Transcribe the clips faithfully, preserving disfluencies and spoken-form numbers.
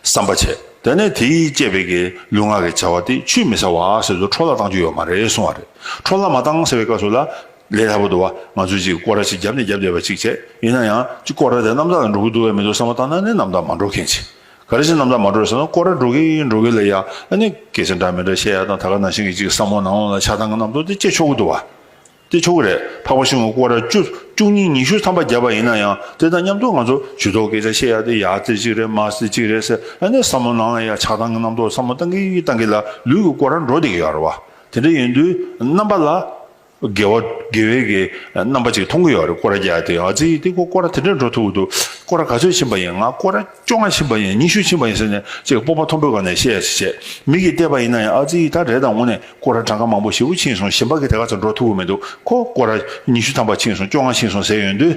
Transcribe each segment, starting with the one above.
བསམ་པ་བྱས། དེ་ནས་དེས་བསྐྱེད་པའི་གི་ལུས་ངག་གི་བྱ་བ་དེ་ཆུད་མི་ཟ་བ་ཟེར་དུས་འཕྲོ་བརླག་བཏང་རྒྱུ་ཡོད་མ་རེད་གསུང་བ་རེད། འཕྲོ་བརླག་མ་བཏང་ཟེར་བའི་སྐབས་སུ་ལ་ལས་སླ་པོ་འདུག་བ། ང་ཚོས་ཅིག་སྐོར་ར་ཅིག་བརྒྱབ་ནས་བརྒྱབ་བསྡད་པ་ཅིག་བྱས། ཡིན་ན་ཡང་ཅིག་སྐོར་ར་དེ་རྣམ་དག་ལ་འགྲོ་གི་འདུག་བས་མི་འདུག་བསམ་བློ་བཏང་ན་ནི་རྣམ་དག་མ་འགྲོ་མཁན་ཅིག་ག་རེ་བྱས་རྣམ་དག་མ་འགྲོ་ཟེར་ན། སྐོར་ར་འགྲོ་གི་ཡིན་འགྲོ་གི་ལ་ཡ་ཨ་ནི་སྐད་ཆ་འདྲ་མི་འདྲ་བཤད་ཡ་དང་། ད་ག་ནང་བཞིན་གྱི་ཅིག་བསམ་བློ་ནང་ལ་ཆགས་སྡང་གི་རྣམ་རྟོག་དེ་སྐྱེ་ཆོག་གི་འདུག་བ། དེ་ཆོག་གི་རེད། འཕགས་པ་ཤིང་ལ་སྐོར་ར་བཅུ་བཅུ་གཉིས་ཉི་ཤུ་ཐམ་པ་བརྒྱབ་པ་ཡིན་ན་ཡང་དེ་དང་མཉམ་དུ་ང་ཚོ་ཇུས་གཏོགས་སྐད་ཆ་བཤད་ཡ་དེ་ཡ་ཙི་གཅིག་རེད། མ་ཙི་གཅིག་རེད་ཟེར། ཨ་ནི་བསམ་བློ་ནང་ལ་ཡ་ཆགས་སྡང་གི་རྣམ་རྟོག་བསམ་བློ་བཏང་གི་བཏང་གི་ལ་ལུས་ཀྱི་སྐོར་ར་འགྲོ་བསྡད་ཀྱི་ཡོད་རེད་བ། དེ་འདྲ་ཡིན་དུས་རྣམ་པ་ལ་དགེ་བ་དགེ་བའི་གི་རྣམ་པ་ཅིག་མཐོང་གི་ཡོད་རེད། སྐོར་ར་རྒྱག་ཡ་དེ། ཨ་ཙི་དེ་ཁོ་སྐོར་ར་དེ་འདྲ་འགྲོ་ཐུབ་ཀྱི་འདུག་སྐོར་ར་ག་ཚོད་ཕྱིན་པ་ཡིན། ང་སྐོར་ར་བཅོ་ལྔ་ཕྱིན་པ་ཡིན། ཉི་ཤུ་ཕྱིན་པ་ཡིན་ཟེར་ནས་ཅིག་སྤོབས་པ་མཐོན་པོའི་སྒང་ནས་བཤད་ཡ་ཞིག་བྱས། མིག་གིས་བལྟས་པ་ཡིན་ན་ཡང་ཨ་ཙི་ད་རེད། ད་དངོས་གནས་སྐོར་ར་གྲངས་ཀ་མང་པོ་ཞེ་པོ་ཕྱིན་སོང་། གཞན་པ་གི་དེ་ག་ཚོད་འགྲོ་ཐུབ་ཀྱི་མི་འདུག་ཁོ་སྐོར་ར་ཉི་ཤུ་ཐམ་པ་ཕྱིན་སོང་། བཅོ་ལྔ་ཕྱིན་སོང་ཟེར་ཡོང་དུས་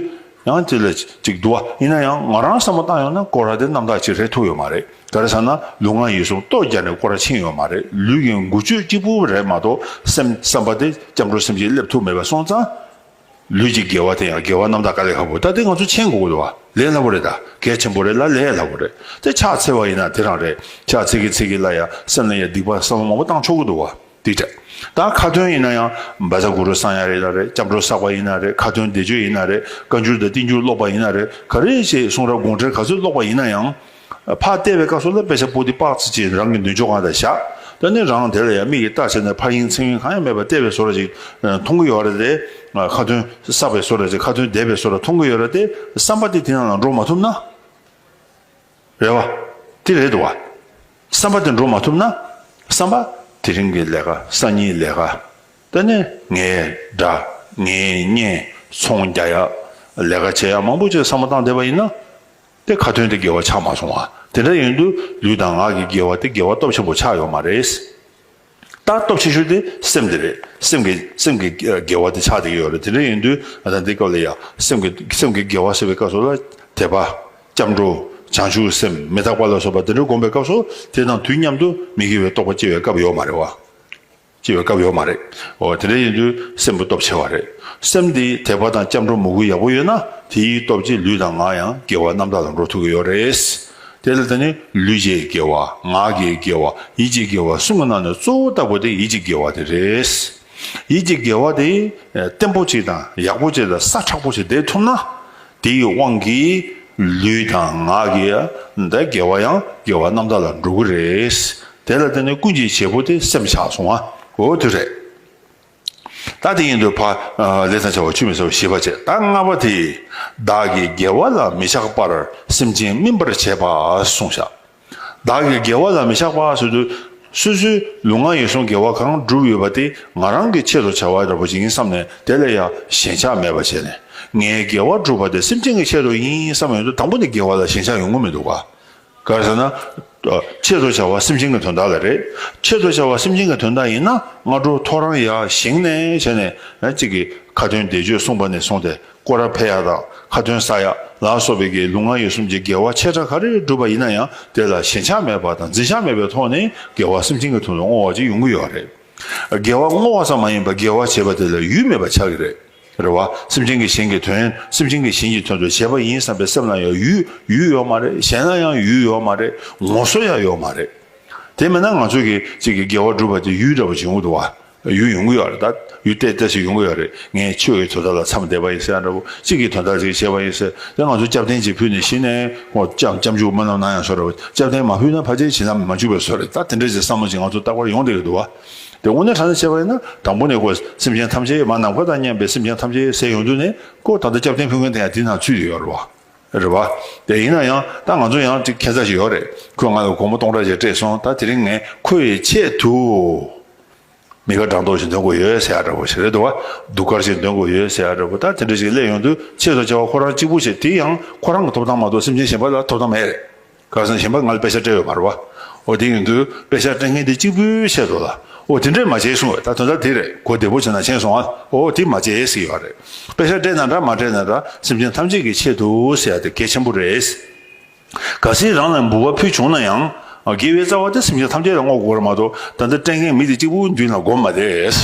ཡང་དེ་ལ་ཅིག་འདུག་བ། ཡིན་ན་ཡང་ང་རང་བསམ་བློ་བཏང་ཡོང་ན་སྐོར་ར་དེ་རྣམ་དག་ཅིག་རེད་ཐུབ་ཡོད་མ་རེད། ག་རེ་ཟེར་ན་ལུས་ངག་ཡིད་གསུམ་སྟོབས་རྒྱག་ནས་སྐོར་ར་ཕྱིན་ཡོད་མ་རེད། ལུས་ཀྱི་འགུལ་སྐྱོད་གཅིག་པུ་རེད་མ་གཏོགས་སེམས་བསམ་པ་དེ་སྐྱབས་འགྲོ་སེམས་བསྐྱེད་སླེབས་ཐུབ་མེད་པ་སོང་ཙང་། ལུས་ཀྱི་དགེ་བ་དེ་ཡང་དགེ་བ་རྣམ་དག་དཀའ་ལས་ཁག་པོ། ད་དེ་ང་ཚོ་མཁྱེན་དགོས་ཀྱི་འདུག་བ། ལས་སླ་པོ་རེད། ད་གལ་ཆེན་པོ་རེད་ལ་ལས་སླ་པོ་རེད། དེ་ཕྱག་འཚལ་བ་ཡིན་ན་དེ་རང་རེད། ཕྱག་འཚལ་གི་འཚལ་གི་ལ་ཡ་སེམས་ལ་ཡ་སྡིག་པ་བསམ་བློ་མང་པོ་བཏང་ཆོག་གི་འདུག་བ། དེ་འདྲ། ད་ཁ་ཏོན་ཡིན་ན་ཡང་བཛྲ་གུ་རུ་བསང་ཡ་རེད་ལ་རེད། སྐྱབས་འགྲོ་བསགས་པ་ཡིན་ན་རེད། ཁ་ཏོན་བཟླས་བརྗོད་ཡིན་ན་རེད། བཀའ་འགྱུར་དང་བསྟན་འགྱུར་ཀློག་པ་ཡིན་ན་རེད། ག་རེ་བྱས་གསུང་རབ་དགོངས་འགྲེལ་ག་ཚོད་ཀློག་པ་ཡིན་ན་ཡང་། ཕར་བལྟས་པའི་སྐབས་སུ་ལ་དཔེ་ཆ་པོ་ཏི་པགས་ཙི་ཅིག་རང་གི་མདུན་ཅོག་སྒང་དུ་བཞག་ད་ནི་རང་དེ་ལ་ཡང་མིག་གིས་བལྟས་བྱས་ནས་ཕར་གཡེང་ཚུར་གཡེང་གང་ཡང་མེད་པར་བལྟས་པའི་བཟོ་འདྲ་ཅིག་མཐོང་གི་ཡོད་རེད་དེ། ཁ་ཏོན་བསགས་པའི་བཟོ་འདྲ་ཅིག་ཁ་ཏོན་བསྡད་པའི་བཟོ་འདྲ་མཐོང་གི་ཡོད་རེད་དེ། བསམ་པ་དེ་དེ་ནང་ལ་འགྲོ་མ་ཐུབ་ན། རེད་བ། དེ་རེད་འདུག་བ། བསམ་པ་དེ་འགྲོ་མ་ཐུབ་ན། བསམ་པ། དེ་རིང་གི་ལས་ཀ། སང་ཉིན་ལས་ཀ། ད་ནི་ངའི་དགྲ། ངའི་གཉེན། ཚོང་རྒྱག་ཡ། ལས་ཀ་བྱེད་ཡ་མང་པོ་ཅིག་བསམ་བློ་བཏང་བསྡད་པ་ཡིན་ན། དེ་ཁ་ཏོན་དེ་དགེ་བ་ཆགས་མ་སོང་བ། དེ་འདྲ་ཡིན་དུས་ལུས་དང་ངག་གི་དགེ་བ་དེ་དགེ་བ་སྟོབས་ཆེན་པོ་ཆགས་ཡོད་མ་རེད། ད་སྟོབས་ཆེ་ཤོས་དེ་སེམས་དེ་རེད། སེམས་ཀྱི་སེམས་ཀྱི་དགེ་བ་དེ་ཆགས་བསྡད་ཀྱི་ཡོད་རེད། དེ་འདྲ་ཡིན་དུས་ད་འདི་སྐབས་ལ་ཡ་སེམས་ཀྱི་སེམས་ཀྱི་དགེ་བ་ཟེར་བའི་སྐབས་སུ་ལ་དད་པ། སྐྱབས་འགྲོ། བྱང་ཆུབ་སེམས། མི་རྟག་པ་ལ་སོགས་པ་དེ་འདྲ་བསྒོམ་པའི་སྐབས་སུ་དེ་དང་དུས་མཉམ་དུ་མི་དགེ་བའི་རྟོག་པ་སྐྱེ་བའི་སྐབས་ཡོད་མ་རེད་བ། སྐྱེ་བའི་སྐབས་ཡོད་མ་རེད། འོ་དེ་འདྲ་ཡིན་དུས་སེམས་པ་སྟོབས་ཆེ་བ་རེད། སེམས་འདི་དད་པ་དང་སྐྱབས་འགྲོ་མོས་གུས་ཡག་པོ་ཡོད་ན་དེའི་སྟོབས་ཀྱིས་ལུས་དང་ངག་ཡང་དགེ་བ་རྣམ་དག་ལ་འགྲོ་ཐུབ་ཀྱི་ཡོད་རེད། དེ་ལ་ད་ནི་ལུས་ཀྱི་དགེ་བ། ངག་གི་དགེ་བ། ཡིད་ཀྱི་དགེ་བ་གསུམ་གྱི་ནང་ནས་གཙོ་བོ་ལྟ་བུ་དེ་ཡིད་ཀྱི་དགེ་བ་དེ་རེད། ཡིད་ཀྱི་དགེ་བ་དེ་བརྟན་པོ་ཅིག་དང་ཡག་པོ་ཅིག་ལ་ས་དྲག་པོ་ཅིག་བསྡད་ཐུབ་ན། དེའི་དབང་གིས་ལུས་དང་ངག་གི་འདི་དགེ་བ་ཡང་དགེ་བ་རྣམ་དག་ལ་འགྲོ་གི་རེད། དེ་ལ་བརྟེན་ནས་ཀུན་གྱི་བྱེད་པོ་དེ་སེམས་ཆགས་སོང་ང་། འོ་དེ་རེད། ད་དེ་ཡིན་དུས་ཕ། ལས་དང་བྱ་བ་ཆུད་མི་ཟ་བ་ཞེས་པ་བྱས། ད་ལྔ་པ་དེ། བདག་གི་དགེ་བ་ལ་མི་ཆགས་པར་སེམས་ཅན་སྨིན་པར་བྱེད་པ་གསུངས་བཞག་བདག་གི་དགེ་བ་ལ་མི་ཆགས་པ་ཟེར་དུས། སོ་སོའི་ལུས་ངག་ཡིད་གསུམ་དགེ་བ་གང་བསྒྲུབས་ཡོད་པ་དེ་ང་རང་གི་ཆེད་དུ་བྱ་བ་འདྲ་པོ་ཞིག་ཡིན་བསམ་ནས་དེ་ལ་ཡང་ཞེན་ཆགས་མེད་པ་བྱས་ནས། ངའི་དགེ་བ་སྒྲུབ་པ་དེ་སེམས་ཅན་གྱི་ཆེད་དུ་ཡིན་བསམ་ཡོང་དུས་དང་པོ་ནས་དགེ་བ་ལ་ཞེན་ཆགས་ཡོང་གི་མི་འདུག་ག་ག་རེ་ཟེར་ན། ཆེད་དུ་བྱ་བ་སེམས་ཅན་གྱི་དོན་དག་ལ་རེད། ཆེད་དུ་བྱ་བ་སེམས་ཅན་གྱི་དོན་དག་ཡིན་ན་སྔ་དྲོ་ཐོ་རངས་ཡར་བཞེངས་ནས་བྱས་ནས་གཅིག་གི་ཁ་ཏོན་བཟླས་བརྗོད་གསུངས་པ་ནས་བཟུང་སྟེ། སྐོར་ར་ཕེབས་ཡ་དང་ཁ་ཏོན་བསགས་ཡ་ལ་སོགས་པའི་གི་ལུས་ངག་ཡིད་གསུམ་གྱི་དགེ་བ་ཆེ་ཕྲ་ག་རེ་བསྒྲུབས་པ་ཡིན་ན་ཡང་དེ་ལ་ཞེན་ཆགས་མེད་པ་དང་འཛིན་ཆགས་མེད་པའི་ཐོག་ནས་དགེ་བ་སེམས་ཅན་གྱི་དོན་དུ་བསྔོ་བ་ཅིག་ཡོང་གི་ཡོད་རེད། དགེ་བ་བསྔོ་བ་ཙམ་མ་ཡིན་པར་དགེ་བ་བྱེད་པ་དེ་ལ་ཡུལ་མེད་པ་ཆགས་ཀྱི་རེད། རེད་བ། སེམས་ཅན་གྱི་གཞན་གྱི་དོན། སེམས་ཅན་གྱི་གཞན་གྱི་དོན་དུ་བྱས་པ་ཡིན་བསམ་པའི་སེམས་ལ་ཡང་ཡུལ་ཡུལ་ཡོད་མ་རེད། གཞན་ལ་ཡང་ཡུལ་ཡོད་མ་རེད། ངོ་སོ་ཡང་ཡོད་མ་རེད། དེ་མིན་ན་ང་ཚོ་གི་གཅིག་གི་དགེ་བ་བསྒྲུབས་པ་དེ་ཡུལ་འདྲ་པོ་ཅིག་ཡོང་གི་འདུག་བ། ཡུལ་ཡོང་གི་ཡོད་རེད། ད་ཡུལ་ཏོག་ཙམ་ཞིག་ཡོང་གི་ཡོད་རེད། ངས་ཆོས་ཀྱི་དོན་དག་ལ་མཚམས་བསྡད་པ་ཡིན་ཟེར་ཡ་འདྲ་པོ། གཅིག་གི་དོན་དག་ཅིག་བྱས་པ་ཡིན་ཟེར། དེ་ང་ཚོ་སྐྱབས་རྟེན་ཅིག་ཕུལ་ནས་གཞི་ནས་ཁོང་སྐྱབས་སྐྱབས་འཇུག་སྨོན་ལམ་གནང་ཡ་བཟོ་འདྲ་པོ། སྐྱབས་རྟེན་མ་ཕུལ་ན་ཕལ་ཆེར་བྱིན་རླབས་མ་འཇུག་པའི་བཟོ་འདྲ། ད་དེ་འདྲ་ཅིག་བསམ་བློ་ཅིག་ང་ཚོ་རྟག་པར་ཡོང་བསྡད་ཀྱི་འདུག་བ། དེ་དངོས་གནས་དྲང་གནས་བྱས་པ་ཡིན་ན་དང་པོ་ནས་ཁོ་སེམས་ཅན་ཐམས་ཅད་མ་ནམ་མཁའ་དང་མཉམ་པའི་སེམས་ཅན་ཐམས་ཅད་ཟེར་ཡོང་དུས་ནས་ཁོ་ད་ལྟ་སྐྱབས་རྟེན་ཕུལ་མཁན་དེ་ཡང་དེའི་ནང་ཚུད་ཡོད་རེད་བ། རེད་བ། དེ་ཡིན་ན་ཡང་ད་ང་ཚོ་ཡང་ཅིག་ཁྱད་མཚར་ཞིག་ཡོད་རེད། ཁོས་ང་ལ་སྒོར་མོ་སྟོང་ཕྲག་ཅིག་སྤྲད་སོང་། ད་དེ་རིང་ངས་ཁོ་ཡི་ཆེད་དུ་མི་དགའ་འགྲངས་ཏོག་ཞིག་འདོན་དགོས་ཡོད་ཟེར་ཡ་འདྲ་པོ་ཞིག་རེད་འདུག་བ། སྡུག་དཀར་ཞིག་འདོན་དགོས་ཡོད་ཟེར་ཡ་འདྲ་པོ། ད་དེ་འདྲ་ཞིག་སླེབས་ཡོང་དུས་ཆེད་དུ་བྱ་བ་ཁོ་རང་གཅིག་པུ་བྱེད། དེ་ཡང་ཁོ་རང་གི་ཐོབ་ཐང་མ་གཏོགས་སེམས་ཅན་གཞན་པ་ལ་ཐོབ་ཐང་མེད་རེད། ག་རེ་ཟེར་ན་གཞན་པ་ང་ལ་པེ་ཤ་སྤྲད་ཡོད་མ་རེད་བ། འོ་དེ་ཡིན་དུས་པེ་ཤ་སྤྲད་མཁན་དེ་གཅིག་པུའི་ཆེད་དུ་ལ། འོ་དེ་འདྲས་མ་བྱེད་གསུང་བས། ད་དོན་དག་དེ་རེད། གོ་བདེ་པོ་བྱས་ན་མཁྱེན་སོང་ཨ། འོ་དེ་མ་བྱེད་ཟེར་གྱི་ཡོད་རེད། པེ་ཤ་སྤྲད་ན་འདྲ་མ་སྤྲད་ན་འདྲ་སེམས་ཅན་ཐམས་ཅད་ཀྱི་ཆེད་དུ་ཟེར་ཡ་དེ་གལ་ཆེན་པོ་རེད། གལ་སྲིད་རང་ལ་འབུལ་བ་ཕུལ་བྱུང་ན་ཡང་དགེ་བའི་རྩ་བ་དེ་སེམས་ཅན་ཐམས་ཅད་ལ་བསྔོ་དགོས་རེད་མ་གཏོགས། ད་ལྟ་སྤྲད་མཁན་མི་དེ་གཅིག་པུ་མདུན་ལ་སྒོམ་མ་བསྡད།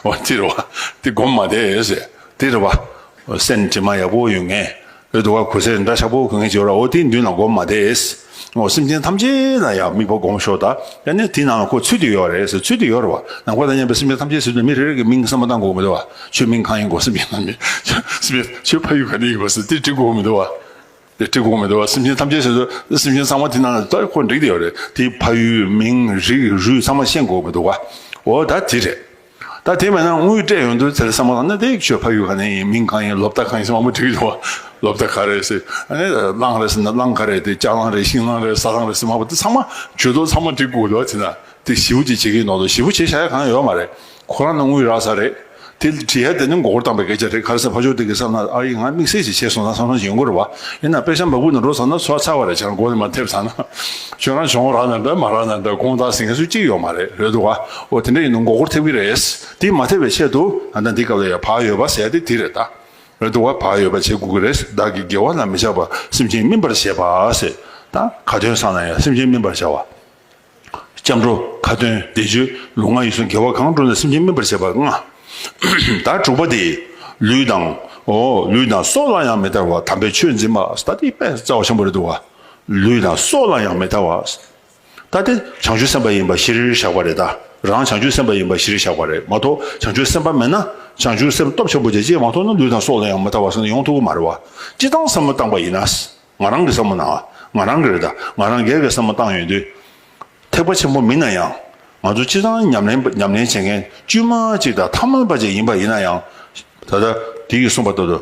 འོ་དེ་རེད་བ། དེ་སྒོམ་མ་བསྡད་ཟེར། དེ་རེད་བ། སེམས་དྲི་མ་ཡག་པོ་ཡོད་མཁན། རེད་འདུག་བ། གོས་གཟན་འདྲ་ཤག་པོ་གོན་མཁན་ཅིག་ཡོད་ར། འོ་དེ་མདུན་ལ་སྒོམ་མ་བསྡད། འོ་སེམས་ཅན་ཐམས་ཅད་ལ་ཡང་དམིགས་པ་སྒོམ་ཤོག་ད། ཡང་ནས་དེའི་ནང་ལ་ཁོ་ཚུད་དེ་ཡོད་རེད་ཟེར། ཚུད་དེ་ཡོད་རེད་བ། ནང་པ་དང་མཉམ་པའི་སེམས་ཅན་ཐམས་ཅད་ཟེར་དུས་མི་རེ་རེ་གི་མིང་བསམ་བློ་བཏང་དགོས་མི་འདུག་བ། ཁྱོད་མིང་གང་ཡིན་གོ། སེམས་ཅན་ཐམས་ཅད་སེམས་ཅན་ཁྱོད་ཕ་ཡུལ་ག་ནས་ཡིན་པ་ཟེར་དེ་འདྲི་དགོས་མི་འདུག་བ། དེ་འདྲི་དགོས་མི་འདུག་བ། སེམས་ཅན་ཐམས་ཅད་ཟེར་དུས་སེམས་ཅན་ཚང་མ་དེ་ནང་ལ་ད་ཁོ་འགྲིག་དེ་ཡོད་རེད། དེའི་ཕ་ཡུལ་མིང་རིགས་རུས་ཚང་མ་ཤེས་དགོས་མི་འདུག་བ། འོ་ད་དེ་རེད། ད་དེ་མེད་ན་དངུལ་སྤྲད་ཡོང་དུས་དེར་བསམ་བློ་བཏང་ན་དེ་ཁྱོད་ཕ་ཡུལ་ག་ནས་ཡིན། མིང་གང་ཡིན། སློབ་གྲྭ་གང་ཡིན་ཟེར་མང་པོ་དྲིས་ཀྱི་འདུག་བ། སློབ་གྲྭ་ག་རེ་ཟེར། ཨ་ནི་གླང་རེད་ཟེར་ན་གླང་ག་རེ་རེད། དེ་ལྕགས་གླང་རེད། ཤིང་གླང་རེད། ཟ་གླང་རེད་ཟེར་མང་པོ་དེ་ཚང་མ་ཇུས་གཏོགས་ཚང་མ་འགྲིག་དགོས་འདུག་བ། དེ་ན་དེ་ཞེ་པོ་ཅིག་བྱེད་ཀྱི་ནོར་འདུག་ཞེ་པོ་བྱེད་བྱ་ཡ་གང་ཡོད་མ་རེད། ཁོ་རང་ལ་དངུལ་རག་ས་རེད། དེ་དྲི་ཡ་དེ་ནི་མགོ་སྐོར་བཏང་པའི་སྐད་ཆ་རེད། ག་རེ་ཟེར་ཕ་ཕྱོགས་དེ་གི་བསམ་ན་ཨ་ཡིན་ང་དམིགས་བསལ་ཞིག་བྱས་སོང་ན་བསམ་བསམ་ཞིག་ཡོང་གི་རེད་བ། ཡིན་ན་པེ་ཤ་འབབ་ཁུག་ནང་འགྲོ་ཚར་ན་ཚོར་ཚར་བ་རེད། ཁྱེད་རང་མགོ་ནས་མར་ཐེབས་ཚར་ན་ཁྱོད་རང་གྱོང་རག་ན་འདྲ་མ་རག་ན་འདྲ་དགོངས་དག་ཟེར་མཁན་སུ་གཅིག་ཡོད་མ་རེད། རེད་འདུག་བ། འོ་དེ་འདྲ་ཡིན་ན་མགོ་སྐོར་ཐེབས་ཀྱི་རེད། དེ་མ་ཐེབས་པའི་ཆེད་དུ་ད་ལྟ་འདི་སྐབས་ལ་ཡ་བག་ཡོད་པ་ཟེར་ཡ་དེ་དེ་རེད་ད། རེད་འདུག་བ། བག་ཡོད་པ་བྱེད་དགོས་ཀྱི་རེད། བདག་གིས་དགེ་བ་ལ་མི་ཆགས་པར་སེམས་ཅན་སྨིན་པར་བྱེད་པ་ཟེར། ད་ཁ་ཏོན་བསགས་ན་ཡང་སེམས་ཅན་སྨིན་པར་བྱ་བ། སྐྱབས་འགྲོ། ཁ་ཏོན། བཟླས་བརྗོད། ལུས་ངག་ཡིད་གསུམ་དགེ་བ་གང་བསྒྲུབས་ན་སེམས་ཅན་སྨིན་པར་བྱེད་པ་ལྔ། ད་དྲུག་པ་དེ། ལུས་དང་། འོ་ལུས་དང་སྲོག་ལ་ཡང་མི་ལྟ་བར་དམ་པའི་ཆོས་འཛིན་པ། ད་དེ་དཔེ་རྩ་བ་ཆེན་པོ་རེད་འདུག་བ། ལུས་དང་སྲོག་ལ་ཡང་མི་ལྟ་བར། ད་དེ་བྱང་ཆུབ་སེམས་དཔའ་ཡིན་པ་གཞིར་བཞག་པ་རེད་ད། རང་བྱང་ཆུབ་སེམས་དཔའ་ཡིན་པ་གཞིར་བཞག་པ་རེད་མ་གཏོགས། བྱང་ཆུབ་སེམས་དཔའ་མེད་ན། བྱང་ཆུབ་སེམས་སྟོབས་ཆེན་པོ་ཅིག་སྐྱེས་མ་ཐུབ་ན་ལུས་དང་སྲོག་ལ་ཡང་མི་ལྟ་བར་ཟེར་ན་ཡོང་ཐུབ་ཀྱི་མ་རེད་བ། སྤྱིར་བཏང་བསམ་བློ་བཏང་པ་ཡིན་ན། ང་རང་གི་བསམ་བློ་ནང་། ང་རང་གི་རེད་ད། ང་རང་སྒེར་གྱི་བསམ་བློ་བཏང་ཡོང་དུས། ཐེག་པ་ཆེན་པོ་མིན་ན་ཡང་། ང་ཚོ་སྤྱིར་བཏང་ཉམས་ལེན་ཉམས་ལེན་བྱེད་མཁན་དཀྱུས་མ་གཅིག་དང་ཐ་མལ་པ་ཅིག་ཡིན་པ་ཡིན་ན་ཡང་། ད་ལྟ་དེ་ཡིས་གསུངས་པ་ལྟར་དུ།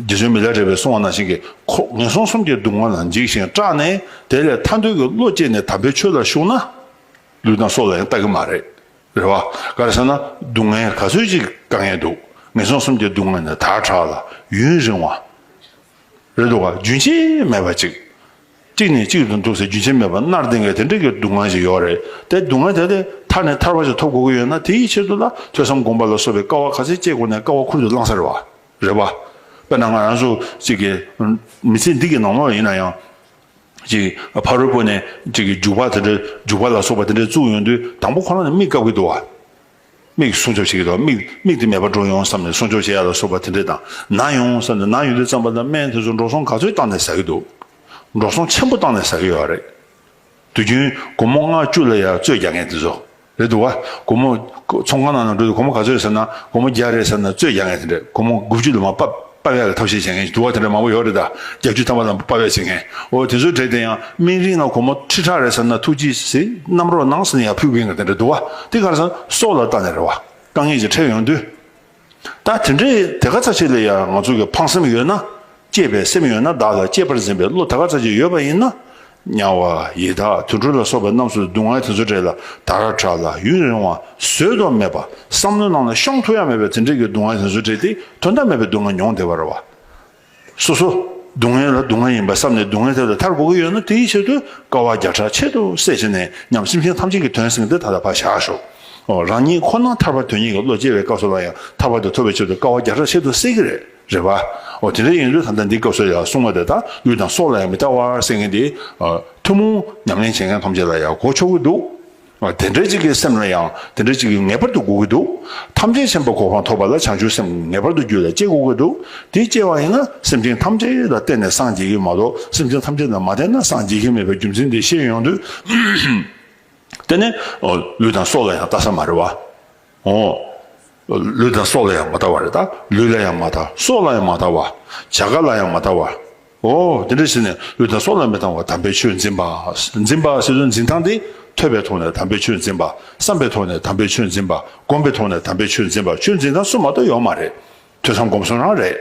རྗེ་བཙུན་མི་ལ་རས་པས་གསུངས་པ་ནང་བཞིན་གྱི་ཁོ་ངན་སོང་གསུམ་གྱི་སྡུག་བསྔལ་ལ་འཇིགས་ཤིང་སྐྲག་ནས་དེ་ལས་ཐར་འདོད་ཀྱི་བློ་སྐྱེས་ནས་དམ་པའི་ཆོས་ལ་ཞུགས་ན། ལུས་དང་སྲོག་ལ་ཡང་ལྟ་གི་མ་རེད། རེད་བ། ག་རེ་ཟེར་ན་སྡུག་བསྔལ་ག་ཚོད་ཅིག་དཀའ་ངལ་འདུག་ངན་སོང་གསུམ་གྱི་སྡུག་བསྔལ་ནི་དར་དྲག་ལ་ཡུན་རིང་བ། རེད་འདུག་ག་རྒྱུན་ཆད་མེད་པ་ཅིག་གཅིག་ནས་གཅིག་ཏུ་འདུག་ཟེར་རྒྱུན་ཆད་མེད་པར་མནར་ལྡིང་བའི་དེ་འདྲ་གི་སྡུག་བསྔལ་ཞིག་ཡོད་རེད། དེ་སྡུག་བསྔལ་དེ་དེ་ཐར་ནས་ཐར་པ་ཞིག་ཐོབ་དགོས་ཀྱི་ཡོད་ན་དེའི་ཆེད་དུ་ལ་ཐོས་བསམ་སྒོམ་པ་ལ་སོགས་པའི་དཀའ་བ་ག་ཚད་སྤྱད་དགོས་ནའི་དཀའ་བ་ཁུར་དུ་བླངས་ས་རེད་བ། རེད་བ། དཔེར་ན་ང་རང་ཚོ་གཅིག་གི་མི་ཚེ་འདི་གི་ནང་ལོགས་ཡིན་ན་ཡང་། ཅིག་ཕ་རོལ་པོ་ནས་ཅིག་གི་རྒྱུག་པ་དེ་འདྲ་རྒྱུག་པ་ལ་སོགས་པ་དེ་འདྲ་བཙུགས་ཡོང་དུས་དང་པོ་ཁོ་རང་ནས་མིག་བཀབ་ཀྱི་འདུག་བ། མིག་སྲུང་སྐྱོབ་བྱེད་ཀྱི་འདུག་མིག་མིག་དེ་མེད་པར་འགྲོ་ཡོང་བསམ་ནས་སྲུང་སྐྱོབ་བྱེད་ཡ་ལ་སོགས་པ་དེ་འདྲས་དང་ན་ཡོང་བསམ་ནས་ན་ཡོང་དུས་ཙམ་པ་ལ་སྨན་དེ་ཚོ་འགྲོ་སོང་ག་ཚོད་བཏང་ནས་ཟ་གི་འདུག་འགྲོ་སོང་ཆེན་པོ་བཏང་ནས་ཟ་གི་ཡོད་རེད། དུས་རྒྱུན་སྒོར་མོ་ལྔ་བཅུ་ལ་ཡ་བཙོས་རྒྱག་མཁན་དེ་ཚོ་རེད་འདུག་བ། སྒོར་མོ་ཚོང་ཁང་ནང་ན་འགྲོ་དུས་སྒོར་མོ་ག་ཚོད་ཟེར་ན་སྒོར་མོ་བརྒྱ་རེད་ཟེར་ན་བཙོས་རྒྱག་མཁན་དེ་འདྲས། སྒོར་མོ་དགུ་བཅུ་ལ་མ་པ། པ་བས་ལ་ཐབས་ཤེས་བྱེད་མཁན་ཞིག་འདུག་བ། དེ་འདྲ་མང་པོ་ཡོད་རེད་ད། བརྒྱད་ཅུ་ཐམ་པ་ལ་པ་བས་བྱེད་མཁན། འོ་དེ་ཚོའི་གྲས་དེ་ཡང་སྨན་རིན་ལ་སྒོར་མོ་ཁྲི་ཕྲག་རེད་ཟེར་ན་ཐུགས་རྗེ་ཟེར་བསྣམས་རོགས་གནང་ཟེར་ནས་ཡར་ཕུལ་གི་ཡོད་མཁན་དེ་འདྲ་འདུག་བ། དེ་ག་རེ་ཟེར་ན་སྲོག་ལ་བལྟས་ནས་རེད་བ། དཀའ་ངལ་ཅིག་འཕྲད་ཡོང་དུས། ད་དེ་འདྲའི་དེ་ག་ཚ་ཅིག་ལ་ཡང་ང་ཚོ་གི་ཕངས་སེམས་ཡོད་ན། གཅེས་པའི་སེམས་ཡོད་ན། བདག་ལ་གཅེས་པར་འཛིན་པའི་བློ་དེ་ག་ཚ་ཅིག་ཡོད་པ་ཡིན་ན། དམྱལ་བ་ཡི་དྭགས་དུད་འགྲོ་ལ་སོགས་པའི་རྣམས་སུ་སྡུག་བསྔལ་དེ་ཚོ་འདྲ་ལ་དར་དྲག་ལ་ཡུན་རིང་བ་བཟོད་དུ་མེད་པ་བསམ་བློའི་ནང་ལ་ཤོང་ཐུབ་ཡ་མེད་པའི་དེ་འདྲའི་གི་སྡུག་བསྔལ་དེ་ཚོ་འདྲ་དེ་དོན་དག་མེད་པའི་སྡུག་བསྔལ་མྱོང་བསྡད་པ་རེད་བ། སོ་སོ་སྡུག་བསྔལ་ལ་སྡུག་བསྔལ་ཡིན་པ་བསམ་ནས་སྡུག་བསྔལ་དེ་ལ་ཐར་དགོས་ཀྱི་ཡོད་ན་དེའི་ཆེད་དུ་དཀའ་བ་བརྒྱ་ཕྲག་ཆེད་དུ་བསད་བྱས་ནས་ཉམས་སེམས་ཅན་ཐམས་ཅད་ཀྱི་དོན་ཟེར་མཁན་དེ་ད་ལྟ་ཕར་བཞག་ཤོག་ཨོ་རང་ཉིད་ཁོ་ན་ཐར་པ་དོན་གཉེར་གྱི་བློ་སྐྱེ་བའི་སྐབས་སུ་ལ་ཡང་ཐར་པ་དེ་ཐོབ་པའི་ཆེད་དུ་དཀའ་བ་བརྒྱ་ཕྲག་ཆེད་དུ་བསད་ཀྱི་རེད། རེད་བ། འོ་དེ་འདྲ་ཡིན་དུས་ད་ལྟ་འདི་སྐབས་སུ་ཡང་གསུངས་པ་དེ་དག་ལུས་དང་སྲོག་ལ་ཡང་མི་ལྟ་བར་ཟེར་མཁན་དེ། ཐུན་མོང་ཉམས་ལེན་བྱེད་མཁན་ཐམས་ཅད་ལ་ཡང་གོ་ཆོག་གི་འདུག་དེ་འདྲ་ཅིག་གི་སེམས་ལ་ཡང་དེ་འདྲ་ཅིག་གི་ངེས་པར་དུ་དགོས་ཀྱི་འདུག་ཐམས་ཅད་མཁྱེན་པའི་གོ་འཕང་ཐོབ་པ་ལ་བྱང་ཆུབ་སེམས་ངེས་པར་དུ་རྒྱུད་ལ་སྐྱེ་དགོས་ཀྱི་འདུག་དེ་སྐྱེ་བ་ཡིན་ན་སེམས་ཅན་ཐམས་ཅད་ལ་བརྟེན་ནས་སངས་རྒྱས་ཀྱི་མ་གཏོགས་སེམས་ཅན་ཐམས་ཅད་ལ་མ་བརྟེན་ན་སངས་རྒྱས་ཀྱི་མེད་པའི་རྒྱུ་མཚན་དེ་ཤེས་ཡོང་དུས། དེ་ནས་ལུས་དང་སྲོག་ལ་ཡང་ལྟ་ས་མ་རེད་བ། འོ། ལུས་དང་སྲོག་ལ་ཡང་མ་ལྟ་བ་རེད་ད། ལུས་ལ་ཡང་མ་ལྟ། སྲོག་ལ་ཡང་མ་ལྟ་བ། བྱ་དགའ་ལ་ཡང་མ་ལྟ་བ། འོ་དེ་འདྲ་ཞིག་ནས་ལུས་དང་སྲོག་ལ་མི་ལྟ་བར་དམ་པའི་ཆོས་འཛིན་པ། འཛིན་པ་ཟེར་དུས་འཛིན་སྟངས་དེ་ཐོས་པའི་ཐོག་ནས་དམ་པའི་ཆོས་འཛིན་པ། བསམ་པའི་ཐོག་ནས་དམ་པའི་ཆོས་འཛིན་པ། སྒོམ་པའི་ཐོག་ནས་དམ་པའི་ཆོས་འཛིན་པ། ཆོས་འཛིན་སྟངས་སུ་མ་གཏོགས་ཡོད་མ་རེད། ཐོས་བསམ་སྒོམ་གསུམ་རང་རེད།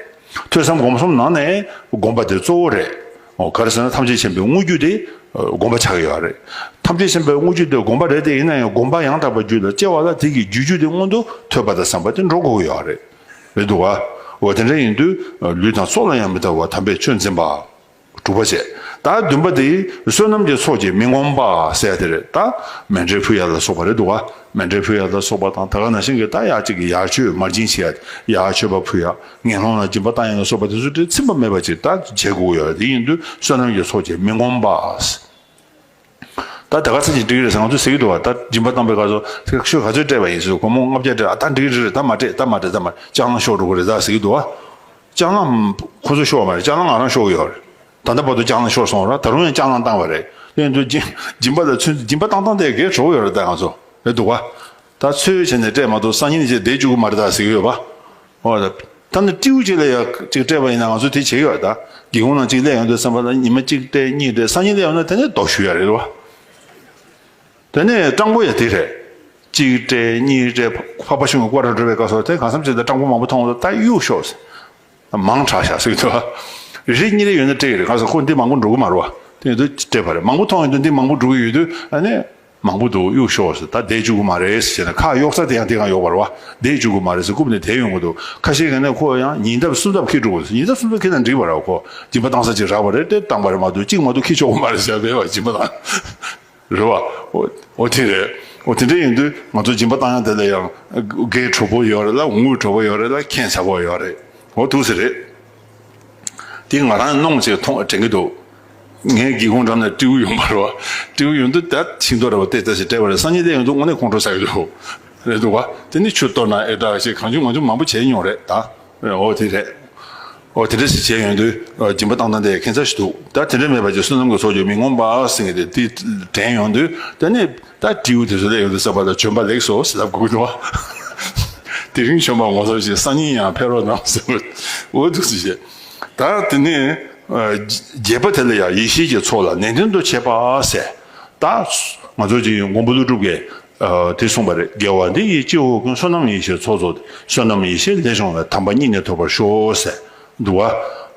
ཐོས་བསམ་སྒོམ་གསུམ་ནང་ནས་སྒོམ་པ་དེ་གཙོ་བོ་རེད། འོ་ག་རེ་ཟེར་ན་ཐམས་ཅད་མཁྱེན་པའི་དངོས་རྒྱུ་དེ་སྒོམ་པ་ཆགས་ཀྱི་ཡོད་རེད། ཐམས་ཅད་མཁྱེན་པའི་དངོས་རྒྱུ་དེ་སྒོམ་པ་རེད་དེ་ཡིན་ན་ཡང་སྒོམ་པ་ཡང་དག་པའི་རྒྱུད་ལ་སྐྱེ་བ་ལ་དེ་གི་རྒྱུ་རྒྱུ་དེ་སྔོན་དུ་ཐོས་པ་དང་བསམ་པ་དེ་འགྲོ་དགོས་ཀྱི་ཡོད་རེད། རེད་འདུག་ག་འོ་དེ་འདྲ་ཡིན་དུས་ལུས་དང་སྲོག་ལ་ཡང་མི་ལྟ་བར་དམ་པའི་ཆོས་འཛིན་པ། དྲུག་པ་བྱས། ད་བདུན་པ་དེ་བསོད་ནམས་ཀྱི་ཚོགས་ཀྱིས་མི་ངོམས་པ་ཟེར་ཡ་དེ་རེད་ད། མཎྜལ་ཕུལ་ཡ་ལ་སོགས་པ་རེད་འདུག་ག་མཎྜལ་ཕུལ་ཡ་ལ་སོགས་པ་དང་ད་ག་ནང་བཞིན་གྱི་ད་ཡ་གཅིག་གི་ཡར་མཆོད་མར་སྦྱིན་བྱེད་ཡ། ཡར་མཆོད་པ་ཕུལ་ཡ། ངན་སློང་ལ་སྦྱིན་པ་བཏང་ཡ་ལ་སོགས་པ་དེ་ཚོ་དེ་ཚིམ་པ་མེད་པ་ཅིག་ད་བྱེད་དགོས་ཡོད་རེད། དེ་ཡིན་དུས་བསོད་ནམས་ཀྱི་ཚོགས་ཀྱིས་མི་ངོམས་པ། ད་ད་ག་ཚོད་ཅིག་འགྲིག་རེད་ཟེར་ང་ཚོས་ཟེར་གྱི་འདུག་བ། ད་སྦྱིན་པ་བཏང་པའི་སྐབས་སུ་ཤོག་ག་ཚོད་སྤྲད་པ་ཡིན་ཟེར་སྒོར་མོ་ལྔ་བརྒྱ་སྤྲད་ཨ་ད་འགྲིག་རེད་རེད་ད་མ་སྤྲད་ད་མ་སྤྲད་ད་མ་སྤྲད་ལྕགས་གླང་ཤོར་འགྲོ་གི་རེད་ད་ཟེར་གྱི་འདུག་བ། ལྕགས་གླང་ཁོ་ཚོས་ཤོར་བ་མ་རེད། ལྕགས་གླང་ང་རང་ཤོར་གྱི་ཡོད་རེད། ད་ལྟ་བར་དུ་ལྕགས་གླང་ཤོར་སོང་ར། ད་རུང་ཡང་ལྕགས་གླང་བཏང་བ་རེད། དེ་ཡིན་དུས་སྦྱིན་སྦྱིན་པ་ལ་ཚུན་སྦྱིན་པ་བཏང་བཏང་དེ་གས་གྲོགས་ཡོད་རེད། ད་ང་ཚོ་རེད་འདུག་བ། ད་ཚོད་བྱས་ནས་སྤྲད་མ་གཏོགས་སང་ཉིན་ནས་བྱས་བསྡད་བཅུག་གི་མ་རེད་ད་ཟེར་གི་ཡོད་པ། འོ་ད་ད་ནི་སྤྲེའུ་གཅིག་ལ་ཡང་གཅིག་སྤྲད་པ་ཡིན་ན་ང་ཚོ་དེ་བྱེད་ཀྱི་ཡོད་རེད། ད་སྒེའུ་ཁུང་ནང་གཅིག་སླེབས་ཡོང་དུས་བསམ་པ་ལ་ཉི་མ་གཅིག་སྤྲད་གཉིས་སྤྲད་སང་ཉིན་སླེབས་ཡོང་ན་དེ་ནས་རྡོ་གཞུ་ཡ་རེད་བ། དེ་ནས་སྤྲང་པོ་ཡ་དེ་རེད། གཅིག་སྤྲད་གཉིས་སྤྲད་ཕ་ཕ་གཞུང་གི་སྐོར་ར་འགྲོ་བའི་སྐབས་སུ་དེ་གང་འཚམ་ཅིག་ད་སྤྲང་པོ་མང་པོ་མཐོང་ད་གཡུག་ཤོག་ཟེར། མང་དྲགས་ཤག་ཟེར་གྱི་འདུག་རེ་གཉིས་རེ་ཡོད་ན་སྤྲད་ཀྱི་རེད། གང་ཟེར་ཁོ་འདི་མང་པོ་འགྲོ་གི་མ་རེད་བ། དེ་ཡིན་དུས་སྤྲད་པ་རེད། མང་པོ་མཐོང་ཡོང་དུས་འདི་མང་པོ་འགྲོ་གི་ཡོད་དུས་ཨ་ནི། མང་པོ་འདུག་གཡུག་ཤོག་ཟེར། ད་བསྡད་བཅུག་གི་མ་རེད་ཟེར་ནས་ཁ་གཡོག་ས་དེ་ཡང་དེ་གང་གཡོག་པ་རེད་བ། བསྡད་བཅུག་གི་མ་རེད་ཟེར་རྐུབ་ནས་དེད་ཡོང་གི་འདུག་ཁ་ཤས་ཀྱིས་ནི་ཁོ་ཡང་ཉིན་ལྡབ་སུམ་ལྡབ་འཁྱེར་འགྲོ་གི་འདུག་ཉིན་ལྡབ་སུམ་ལྡབ་འཁྱེར་ན་འགྲིག་པ་རེད་བ། ཁོ་སྦྱིན་པ་བཏང་ས་ཅིག་རག་པ་རེད་དེ་བཏང་པ་རེད་མ་གཏོགས་གཅིག་མ་གཏོགས་འཁྱེར་ཆོག་གི་མ་རེད་ཟེར་བས་བ་སྦྱིན་པ་བཏང་། རེད་བ། འོ་འོ་དེ་རེད། འོ་དེ་འདྲ་ཡིན་དུས་ང་ཚོ་སྦྱིན་པ་བཏང་ཡ་དེ་ལ་ཡང་དགེ་གྲོགས་པོ་ཡོད་རེད་ལ་དངུལ་གྲོགས་པོ་ཡོད་རེད་ལ་ཁྱད་མཚར་པོ་ཡོད་རེད། འོ་ཐུག་ས་རེད། དེ་ང་རང་གནོང་བྱས་མཐོང་དྲན་གྱི་འདུག་ངའི་སྒེའུ་ཁུང་འགྲམ་ན་སྤྲེའུ་ཡོང་བ་རེད་བ། སྤྲེའུ་ཡོང་དུས་ད་ཤིང་ཏོག་ར་བ་ཏེ་ཏ་ཞིག་སྤྲད་པ་རེད། སང་ཉིན་དེ་ཡོང་དུས་དངོས་གནས་ཁོང་ཁྲོ་ཟ་གི་འདུག་རེད་འདུག་བ། དེ་ནི་ཆུ་གཏོར་ན་ཨེ་ད་ཞེས་གང་བྱུང་མང་བྱུང་མང་པོ་བྱས་མྱོང་རེད་ད། འོ་དེ་རེད། འོ་དེ་འདྲ་ཞིག་བྱས་ཡོང་དུས་སྦྱིན་པ་བཏང་སྟངས་དེ་ཁྱད་མཚར་ཞིག་འདུག་ད་དེ་འདྲ་མེད་པ་ཅིག་བསོད་ནམས་ཀྱི་ཚོགས་ཀྱིས་མི་ངོམས་པ་ཟེར་མཁན་དེ་དེ་དྲན་ཡོང་དུས་ད་ནི་ད་སྤྲེའུ་དེ་ཚོ་སླེབས་ཡོང་དུས་ས་པ་ལ་བྱོན་པ་ལེགས་སོ་ཟེར་ལབ་དགོས་ཀྱི་འདུག་བ། དེ་རིང་བྱོན་པ་ངོ་ཚ་ཞིག་སང་ཉིན་ཡང་ཕེབས་རོགས་གནང་ཟེར་བ། འོ་འདུག་ཟེར་བྱས། ད་དེ་ནས་ཨ་རྒྱས་པ་དེ་ལ་ཡང་ཡེ་ཤེས་ཀྱི་ཚོགས་ལ་ནན་ཏན་དུ་བྱེད་པ་ཟེར། ད་ང་ཚོ་ཅིག་མགོན་པོ་ཀླུ་སྒྲུབ་ཀྱིས་ཨ་དེ་གསུངས་པ་རེད། དགེ་བ་འདི་ཡིས་སྐྱེ་བོ་ཀུན། བསོད་ནམས་ཡེ་ཤེས་ཚོགས་རྫོགས་ཏེ། བསོད་ནམས་ཡེ་ཤེས་ལས་བྱུང་བའི། དམ་པ་སྙིང་ནི་ཐོབ་པར་ཤོག་ཟེར་འདུག་བ།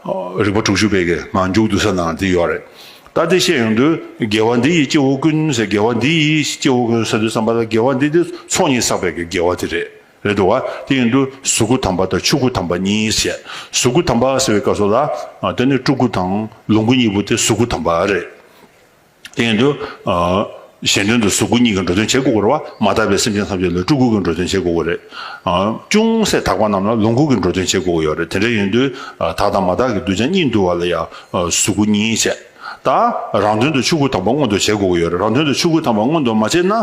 ཨ་རིག་པ་དྲུག་ཅུ་པའི་གི་མ་མཇུག་བསྡུ་ས་ནང་དེ་ཡོད་རེད། ད་དེ་བཤད་ཡོང་དུས་དགེ་བ་འདི་ཡིས་སྐྱེ་བོ་ཀུན་ཟེར། དགེ་བ་འདི་ཡིས་སྐྱེ་བོ་ཀུན་ཟེར་དུས་ཙམ་པ་ལ་དགེ་བ་འདི་དེ་ཚོགས་གཉིས་བསགས་པའི་གི་དགེ་བ་དེ་རེད། རེད་འདུག་བ། དེ་ཡིན་དུས་གཟུགས་སྐུ་དམ་པ་དང་ཆོས་སྐུ་དམ་པ་གཉིས་བཤད། གཟུགས་སྐུ་དམ་པ་ཟེར་བའི་སྐབས་སུ་ལ་ཨ་དེ་ནི་སྤྲུལ་སྐུ་དང་ལོངས་སྐུ་གཉིས་པོ་དེ་གཟུགས་སྐུ་དམ་པ་རེད། དེ་ཡིན་དུས་ཨ་གཞན་དོན་དུ་གཟུགས་སྐུ་གཉིས་ཀྱི་འགྲོ་དོན་བྱེད་དགོས་ཀྱི་རེད་བ། མ་དག་པའི་སེམས་ཅན་ཐམས་ཅད་ལ་སྤྲུལ་སྐུ་གི་འགྲོ་དོན་བྱེད་དགོས་ཀྱི་རེད། ཨ་ཅུང་ཟད་དག་པ་རྣམས་ལ་ལོངས་སྐུ་གི་འགྲོ་དོན་བྱེད་དགོས་ཀྱི་ཡོད་རེད། དེ་འདྲ་ཡིན་དུས་ཨ་དག་དང་མ་དག་གི་གདུལ་བྱ་གཉིས་འདུལ་བ་ལ་ཡང་ཨ་གཟུགས་སྐུ་གཉིས་བྱས། ད་རང་དོན་དུ་ཆོས་སྐུ་དམ་པ་མངོན་དུ་བྱེད་དགོས་ཀྱི་ཡོད་རེད། རང་དོན་དུ་ཆོས་སྐུ་དམ་པ་མངོན་དུ་མ་བྱས་ན་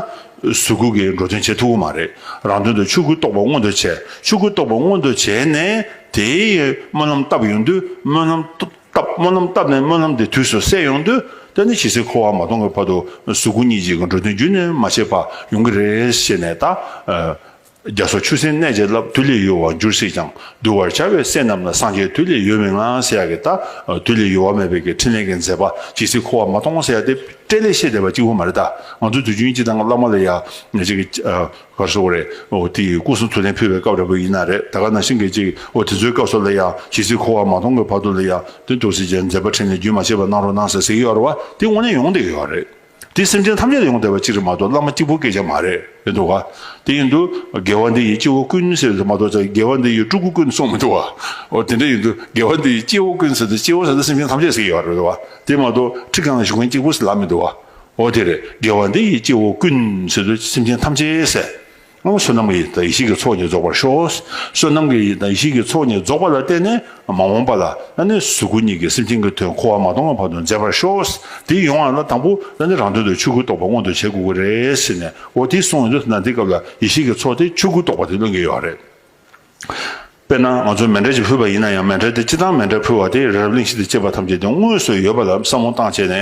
གཟུགས་སྐུ་གི་འགྲོ་དོན་བྱེད་ཐུབ་ཀྱི་མ་རེད། རང་དོན་དུ་ཆོས་སྐུ་རྟོགས་པ་མངོན་དུ་བྱས། ཆོས་སྐུ་རྟོགས་པ་མངོན་དུ་བྱས་ནས་དེའི་སྨོན་ལམ་བཏབ་ཡོང་དུས་སྨོན་ལམ་བཏབ། སྨོན་ལམ་བཏབ་ནས་སྨོན་ལམ་དེ་དུས་སུ་གསལ་ཡོང་དུས་དེ་ནི་ཇི་སྲིད་འཁོར་བ་མ་སྟོངས་ཀྱི་བར་དུ་གཟུགས་སྐུ་གཉིས་ཀྱི་འགྲོ་དོན་རྒྱུན་ནས་མ་ཆད་པ་ཡོང་གི་རེད་ཞེས་ནས་ད། རྒྱ་མཚོ་ཆུ་སྲིན་གནས་བརྒྱད་བརླབས། དུས་ལས་ཡོལ་བར་འགྱུར་སྲིད་ཀྱང་། གདུལ་བར་བྱ་བའི་སྲས་རྣམས་ལ། སངས་རྒྱས་དུས་ལས་ཡོལ་མི་མངའ་ཟེར་ཡ་གི་ད་དུས་ལས་ཡོལ་བ་མེད་པའི་གི་འཕྲིན་ལས་ཀྱི་མཛད་པ་ཇི་སྲིད་འཁོར་བ་མ་སྟོངས་ཟེར་ཡ་དེ་སྤྲེལ་ལས་བཤད་བསྡད་པ་གཅིག་པོ་མ་རེད་ད། ང་ཚོ་དུས་རྒྱུན་སྤྱི་དང་བླ་མ་ལ་ཡ་ཅིག་གི་ག་རེ་ཟེར་དགོས་རེད། འོ་དེ་སྐུ་གསུང་ཐུགས་རྟེན་ཕུལ་བའི་སྐབས་འདྲ་པོ་ཡིན་ན་རེད། ད་ག་ནང་བཞིན་གྱི་ཅིག་འོ་དེ་ཚོའི་སྐབས་སུ་ལ་ཡ་ཇི་སྲིད་འཁོར་བ་མ་སྟོངས་ཀྱི་བར་དུ་ལ་ཡ་དེ་ཐུགས་སྲས་ཀྱི་མཛད་པ་འཕྲིན་ལས་རྒྱུན་མ་ཆད་པ་གནང་རོགས་གནང་ཟེར་ཟེར་གྱི་ཡོད་རེད་བ། དེ་དངོས་གནས་ཡོང་བསྡད་ཀྱི་ཡོད་རེད། དེ་སེམས་ཅན་ཐམས་ཅད་ལ་ཡོང་བསྡད་པ་གཅིག་རེད་མ་གཏོགས་བླ་མ་གཅིག་པོའི་སྐད་ཆ་མ་རེད། རེད་འདུག་ག། དེ་ཡིན་དུས་དགེ་བ་འདི་ཡིས་སྐྱེ་བོ་ཀུན་ཟེར་དུས་མ་གཏོགས་ཅིག་དགེ་བ་འདི་ཡིས་སྤྲུལ་སྐུ་ཀུན་གསུངས་མི་འདུག་ག། འོ་དེ་འདྲ་ཡིན་དུས་དགེ་བ་འདི་ཡིས་སྐྱེ་བོ་ཀུན་ཟེར་དུས་སྐྱེ་བོ་ཟེར་དུས་སེམས་ཅན་ཐམས་ཅད་ཟེར་གྱི་ཡོད་རེད་བ། དེ་མ་གཏོགས་ཁྲི་སྒང་ལ་བཞུགས་མཁན་གཅིག་པུ་ཟེར་ལབ་མི་འདུག་ག། འོ་དེ་རེད། དགེ་བ་འདི་ཡིས་སྐྱེ་བོ་ཀུན་ཟེར་དུས་སེམས་ཅན་ཐམས་ཅད་ཟེར། ཨོ་བསོད་ནམས་ཀྱི་ཡེ་ཤེས་ཀྱི་ཚོགས་གཉིས་རྫོགས་པར་ཤོག། བསོད་ནམས་ཀྱི་ཡེ་ཤེས་ཀྱི་ཚོགས་གཉིས་རྫོགས་པ་ལ་བརྟེན་ནས་མ་འོངས་པ་ལ་ཨ་ནི་གཟུགས་སྐུ་གཉིས་ཀྱི་སེམས་ཅན་གྱི་དོན་འཁོར་བ་མ་སྟོངས་པའི་བར་དུ་མཛད་པར་ཤོག། དེ་ཡོང་བ་ལ་དང་པོ་ཨ་ནི་རང་དོན་དུ་ཆོས་སྐུ་རྟོགས་པ་མངོན་དུ་བྱེད་དགོས་ཀྱི་རེད་ཟེར་ནས་འོ་དེ་གསུངས་ཡོང་དུས་ན་འདི་སྐབས་ལ་ཡེ་ཤེས་ཀྱི་ཚོགས་དེ་ཆོས་སྐུ་རྟོགས་པ་དེ་ལོན་གྱི་ཡོད་རེད། དཔེར་ན་ང་ཚོ་མཎྜལ་ཅིག་ཕུལ་བ་ཡིན་ན་ཡང་མཎྜལ་དེ་སྤྱིར་བཏང་མཎྜལ་ཕུལ་བ་དེ་རི་རབ་གླིང་བཞི་དང་བཅས་པ་ཐམས་ཅད་དེ་དངོས་སུ་ཡོད་པ་ལ་བསམ་བློ་བཏང་བྱས་ནས་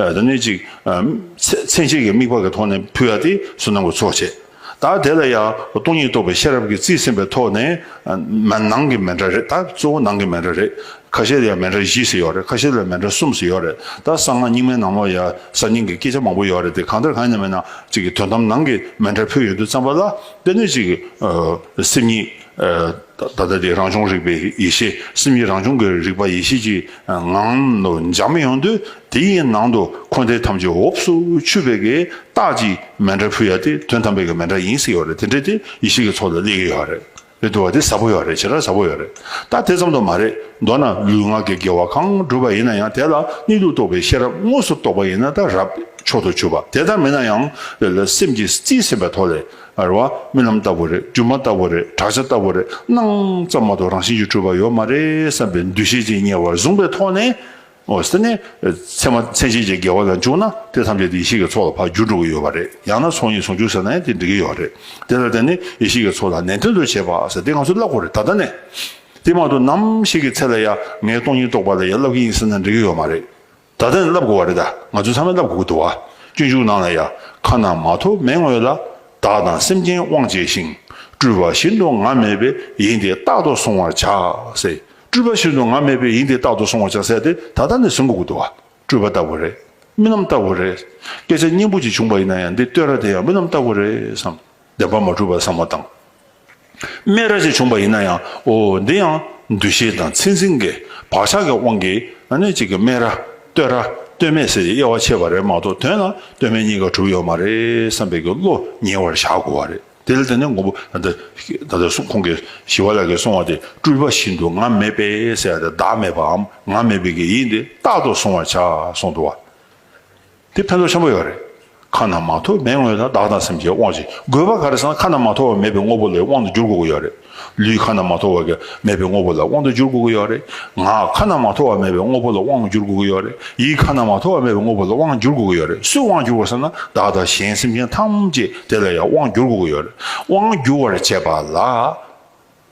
ཨ་དེ་ནས་ཅིག་ཨ་མཚན་མཚན་ཕྱེད་ཀྱི་དམིགས་པ་གི་ཐོག་ནས་ཕུལ་ཡ་དེ་བསོད་ནམས་ཀྱི་ཚོགས་བྱེད། ད་དེ་ལ་ཡང་སྟོང་ཉིད་རྟོགས་པའི་ཤེས་རབ་ཀྱིས་རྩིས་ཟིན་པའི་ཐོག་ནས་ཨ་མ་ནང་གི་མཎྜལ་རེད། ད་གཙོ་བོ་ནང་གི་མཎྜལ་རེད། ཁ་ཤས་ལ་ཡང་མཎྜལ་བཞི་ཟེར་ཡོད་རེད། ཁ་ཤས་ལ་མཎྜལ་གསུམ་ཟེར་ཡོད་རེད། ད་གསང་སྔགས་རྙིང་མའི་ནང་ལོགས་ཡ་གསར་རྙིང་གི་སྐད་ཆ་མང་པོ་ཡོད་རེད་དེ། གང་ལྟར་གང་ཡིན་ན་མིན་ན་ཅིག་གི་དོན་དམ་ནང་གི་མཎྜལ་ཕུལ་ཡོང་དུས་ཙམ་པ་ལ་དེ་ནས་ཅིག་གི་ཨ་སེམས་ཉིད། ད་ལྟ་དེ་རང་བྱུང་རིག་པའི་ཡེ་ཤེས། སེམས་ཉིད་རང་བྱུང་གི་རིག་པ་ཡེ་ཤེས་ཀྱི་ངང་དུ་འབྱམས་ཡོང་དུས་དེའི་ནང་དུ་འཁོར་འདས་ཐམས་ཅད་འོབས་སུ་ཆུད་པའི་གི་རྟགས་ཀྱི་མཎྜལ་ཕུལ་ཡ་དེ་དོན་དམ་པའི་གི་མཎྜལ་ཡིན་ཟེར་ཡོད་རེད། དེ་འདྲ་དེ་ཡེ་ཤེས་ཀྱི་ཚོགས་ལ་སླེབས་ཀྱི་ཡོད་རེད། རེད་འདུག་བ། དེ་ཟབ་པོ་ཡོད་རེད། ཞེ་དྲག་ཟབ་པོ་ཡོད་རེད། ད་དེ་ཙམ་དུ་མ་རེད། མདོར་ན་ལུས་ངག་གི་དགེ་བ་གང་བསྒྲུབས་པ་ཡིན་ན་ཡང་དེ་ལ་གཉིད་ལུགས་རྟོགས་པའི་ཤེས་རབ་དངོས་སུ་རྟོགས་པ་ཡིན་ན་ད་རབ་མཆོག་ཏུ་གྱུར་པ། དེ་ལྟར་མིན་ན་ཡང་དེ་ལ་སེམས་ཀྱིས་རྩིས་ཟིན་པའི་ཐོག་ལས། ཨ་རེད་བ། རྨི་ལམ་ལྟ་བུ་རེད། སྒྱུ་མ་ལྟ་བུ་རེད། བྲག་ཅ་ལྟ་བུ་རེད། སྣང་ཙམ་མ་གཏོགས་རང་བཞིན་གྱིས་གྲུབ་པ་ཡོད་མ་རེད་བསམ་པའི་འདུ་ཤེས་ཀྱིས་ཉེ་བར་བཟུང་བའི་ཐོག་ནས། འོ་ཟེར་ནས་མཚན་མ་མཚན་ཕྱེད་ཀྱི་དགེ་བ་ལ་འཇུག་ན་དེ་ཐམས་ཅད་དེ་ཡེ་ཤེས་ཀྱི་ཚོགས་ལ་ཕར་འགྱུར་འགྲོ་གི་ཡོད་པ་རེད། ཡང་ན་ཚོགས་གཉིས་ཟུང་འཇུག་ཟེར་ན་ཡང་དེ་འགྲིག་གི་ཡོད་རེད། དེ་ལ་བརྟེན་ནས་ཡེ་ཤེས་ཀྱི་ཚོགས་ལ་ནན་ཏན་དུ་བྱེད་པ་ཟེར་དེ་ང་ཚོས་བསླབ་དགོས་རེད། ད་ལྟ་ནས། དེ་མ་གཏོགས་ནམ་ཞིག་གི་ཚེ་ལ་ཡང་ངས་སྟོང་ཉིད་རྟོགས་པ་ལ་ཡང་བསླབ་ཀྱི་ཡིན་ཟེར་ན་འགྲིག་གི་ཡོད་མ་རེད། ད་ལྟ་ནས་བསླབ་དགོས་པ་རེད། ད་ང་ཚོ་ཚང་མས་བསླབ་དགོས་ཀྱི་འདུག་བ། སྤྱོད་འཇུག་ནང་ལ་ཡང་ཁ་ན་མ་ཐོ་མེད་སྔོན་ལ། བདག་དང་སེམས་ཅན་དབང་བྱས་ཤིང་། སྤྲུལ་པ་བཞིན་དུ་ང་མེད་པས། ཡིན་ཏེ་རྟག་ཏུ་གཟུང་བར་བྱ། ཟེར། སྤྲུལ་པ་བཞིན་དུ་ང་མེད་པས་ཡིན་ཏེ་རྟག་ཏུ་གཟུང་བར་བྱ་ཟེར་ཏེ་ད་ལྟ་ནས་གཟུང་དགོས་ཀྱི་འདུག་བ། སྤྲུལ་པ་ལྟ་བུ་རེད། རྨི་ལམ་ལྟ་བུ་རེད། སྐད་ཆ་སྙན་པོ་ཅིག་བྱུང་པ་ཡིན་ན་ཡང་འདི་བསྟོད་ར་དེ་ཡང་རྨི་ལམ་ལྟ་བུ་རེད་བསམ། བདེན་པ་མ་གྲུབ་པ་བསམ་བློ་བཏང་། སྨད་ར་ཅིག་བྱུང་པ་ཡིན་ན་ཡང་འོ་འདི་ཡང་འདུ་ཤེས་དང་མཚན་འཛིན་གྱི་བག་ཆགས་ཀྱི་དབང་གིས་ཨ་ནི་ཅིག་གི་སྨད་ར་བསྟོད་ར་བསྟོད་སྨད་ཟེར་ཏེ་དབྱེ་བ་ཕྱེ་བ་རེད་མ་གཏོགས་དོན་ལ་བསྟོད་སྨད་གཉིས་ཀ་གྲུབ་ཡོད་མ་རེད་བསམ་པའི་གི་བློ་ཉེ་བར་བཞག་དགོས་པ་རེད། དེ་ལ་བརྟེན་ནས་མགོན་པོ་ད་ལྟ་ད་ལྟ་གསུང་ཁོང་གིས་ཞི་བ་ལྷ་གིས་གསུང་བ་དེ་སྤྲུལ་པ་བཞིན་དུ་ང་མེད་པས་ཟེར་ཡ་དེ་བདག་མེད་པའམ་ང་མེད་པའི་གི་ཡིན་ཏེ་རྟག་ཏུ་གཟུང་བར་བྱ་གསུངས་འདུག་བ། དེ་ཕན་ཐོགས་ཆེན་པོ་ཡོད་རེད། ཁ་ན་མ་ཐོ་མེད་སྔོན་ལ། བདག་དང་སེམས་ཅན་དབང་བྱས། དགོས་པ་ག་རེ་ཟེར་ན་ཁ་ན་མ་ཐོ་བ་མེད་པའི་དངོས་པོ་ལ་དབང་དུ་འགྱུར་དགོས་ཀྱི་ཡོད་རེད། ལུས་ཁ་ན་མ་ཐོ་བ་གི་མེད་པའི་དངོས་པོ་ལ་དབང་དུ་འགྱུར་དགོས་ཀྱི་ཡོད་རེད། ངག་ཁ་ན་མ་ཐོ་བ་མེད་པའི་དངོས་པོ་ལ་དབང་དུ་འགྱུར་དགོས་ཀྱི་ཡོད་རེད། ཡིད་ཁ་ན་མ་ཐོ་བ་མེད་པའི་དངོས་པོ་ལ་དབང་འགྱུར་དགོས་ཀྱི་ཡོད་རེད། སུས་དབང་བསྒྱུར་དགོས་ཟེར་ན་བདག་དང་གཞན་སེམས་ཅན་ཐམས་ཅད་དེ་ལ་ཡང་དབང་བསྒྱུར་དགོས་ཀྱི་ཡོད་རེད། དབང་བསྒྱུར་བར་བྱེད་པ་ལ།